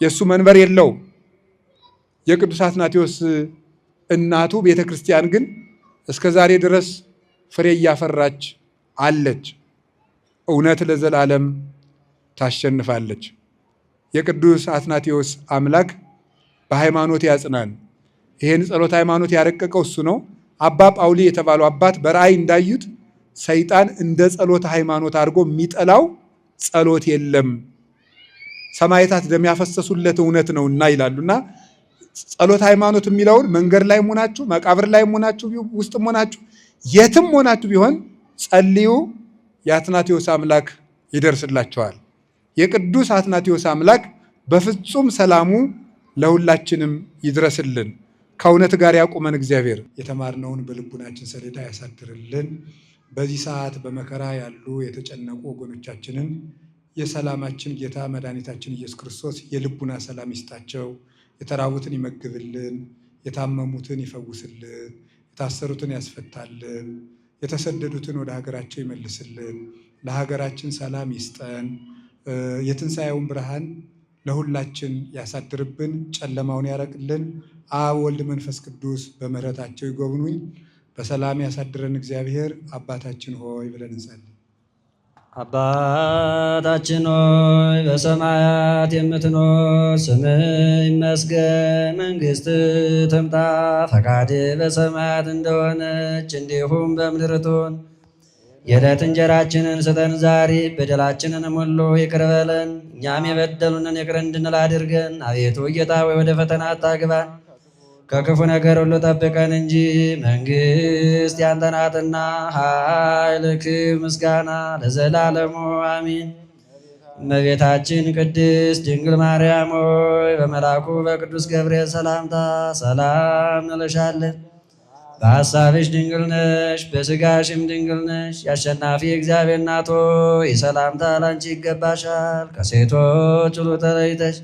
የእሱ መንበር የለውም። የቅዱስ አትናቴዎስ እናቱ ቤተ ክርስቲያን ግን እስከ ዛሬ ድረስ ፍሬ እያፈራች አለች። እውነት ለዘላለም ታሸንፋለች። የቅዱስ አትናቴዎስ አምላክ በሃይማኖት ያጽናን። ይሄን ጸሎት ሃይማኖት ያረቀቀው እሱ ነው። አባ ጳውሊ የተባሉ አባት በራእይ እንዳዩት ሰይጣን እንደ ጸሎት ሃይማኖት አድርጎ የሚጠላው ጸሎት የለም፣ ሰማዕታት ደም ያፈሰሱለት እውነት ነውና ይላሉና ጸሎት ሃይማኖት የሚለውን መንገድ ላይ ሆናችሁ፣ መቃብር ላይ ሆናችሁ፣ ውስጥም ሆናችሁ፣ የትም ሆናችሁ ቢሆን ጸልዩ። የአትናቴዎስ አምላክ ይደርስላችኋል። የቅዱስ አትናቴዎስ አምላክ በፍጹም ሰላሙ ለሁላችንም ይድረስልን። ከእውነት ጋር ያቁመን እግዚአብሔር። የተማርነውን በልቡናችን ሰሌዳ ያሳድርልን። በዚህ ሰዓት በመከራ ያሉ የተጨነቁ ወገኖቻችንን የሰላማችን ጌታ መድኃኒታችን ኢየሱስ ክርስቶስ የልቡና ሰላም ይስጣቸው። የተራቡትን ይመግብልን፣ የታመሙትን ይፈውስልን፣ የታሰሩትን ያስፈታልን፣ የተሰደዱትን ወደ ሀገራቸው ይመልስልን፣ ለሀገራችን ሰላም ይስጠን፣ የትንሣኤውን ብርሃን ለሁላችን ያሳድርብን፣ ጨለማውን ያረቅልን። አብ ወልድ መንፈስ ቅዱስ በምሕረታቸው ይጎብኑኝ። በሰላም ያሳድረን እግዚአብሔር። አባታችን ሆይ ብለን እንጸልይ። አባታችን ሆይ በሰማያት የምትኖር፣ ስምህ ይመስገን፣ መንግሥትህ ትምጣ፣ ፈቃድህ በሰማያት እንደሆነች እንዲሁም በምድር ትሁን። የዕለት እንጀራችንን ስጠን ዛሬ፣ በደላችንንም ሁሉ ይቅር በለን እኛም የበደሉንን ይቅር እንድንል አድርገን። አቤቱ ጌታ ሆይ ወደ ፈተና አታግባን፣ ከክፉ ነገር ሁሉ ጠብቀን እንጂ መንግሥት ያንተ ናትና፣ ኃይል፣ ክብር፣ ምስጋና ለዘላለሙ አሜን። እመቤታችን ቅድስት ድንግል ማርያም ሆይ በመልአኩ በቅዱስ ገብርኤል ሰላምታ ሰላም እንልሻለን። በሐሳብሽ ድንግል ነሽ፣ በሥጋሽም ድንግል ነሽ። የአሸናፊ እግዚአብሔር እናት ሆይ ሰላምታ ላንቺ ይገባሻል። ከሴቶች ሁሉ ተለይተሽ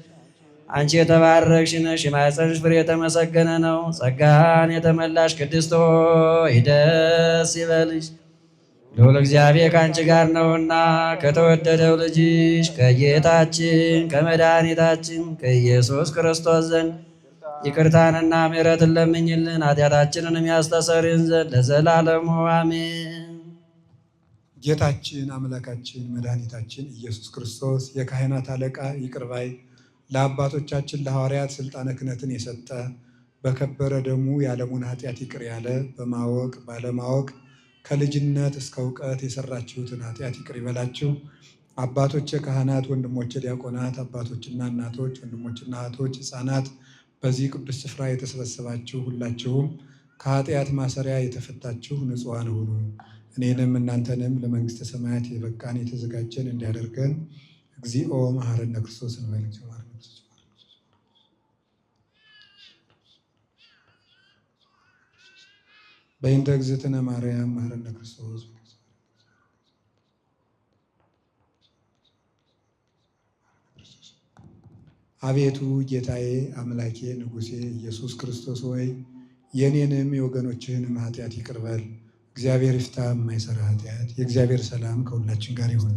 አንቺ የተባረክሽ ነሽ፣ የማኅፀንሽ ፍሬ የተመሰገነ ነው። ጸጋን የተመላሽ ቅድስት ሆይ ደስ ይበልሽ፣ ልዑል እግዚአብሔር ከአንቺ ጋር ነውና ከተወደደው ልጅሽ ከጌታችን ከመድኃኒታችን ከኢየሱስ ክርስቶስ ዘንድ ይቅርታንና ምሕረትን ለምኝልን ኃጢአታችንን የሚያስተሰርይን ዘንድ ለዘላለሙ አሜን። ጌታችን አምላካችን መድኃኒታችን ኢየሱስ ክርስቶስ የካህናት አለቃ ይቅር ባይ ለአባቶቻችን ለሐዋርያት ስልጣነ ክህነትን የሰጠ በከበረ ደሙ የዓለሙን ኃጢአት ይቅር ያለ በማወቅ ባለማወቅ ከልጅነት እስከ እውቀት የሰራችሁትን ኃጢአት ይቅር ይበላችሁ። አባቶቼ ካህናት፣ ወንድሞቼ ዲያቆናት፣ አባቶችና እናቶች፣ ወንድሞችና እህቶች፣ ሕፃናት በዚህ ቅዱስ ስፍራ የተሰበሰባችሁ ሁላችሁም ከኃጢአት ማሰሪያ የተፈታችሁ ንጹሐን ሁኑ። እኔንም እናንተንም ለመንግሥተ ሰማያት የበቃን የተዘጋጀን እንዲያደርገን እግዚኦ መሐረነ ክርስቶስ እንበል። እግዚኦ መሐረነ ክርስቶስ። በእንተ እግዝእትነ ማርያም መሐረነ ክርስቶስ። አቤቱ ጌታዬ አምላኬ ንጉሴ ኢየሱስ ክርስቶስ ሆይ የኔንም የወገኖችህንም ኃጢአት ይቅር በል። እግዚአብሔር ይፍታ የማይሰራ ኃጢአት። የእግዚአብሔር ሰላም ከሁላችን ጋር ይሁን።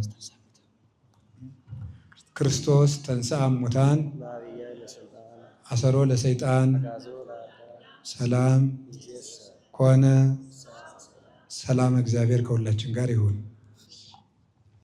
ክርስቶስ ተንሥአ እሙታን አሰሮ ለሰይጣን ሰላም ኮነ። ሰላም እግዚአብሔር ከሁላችን ጋር ይሁን።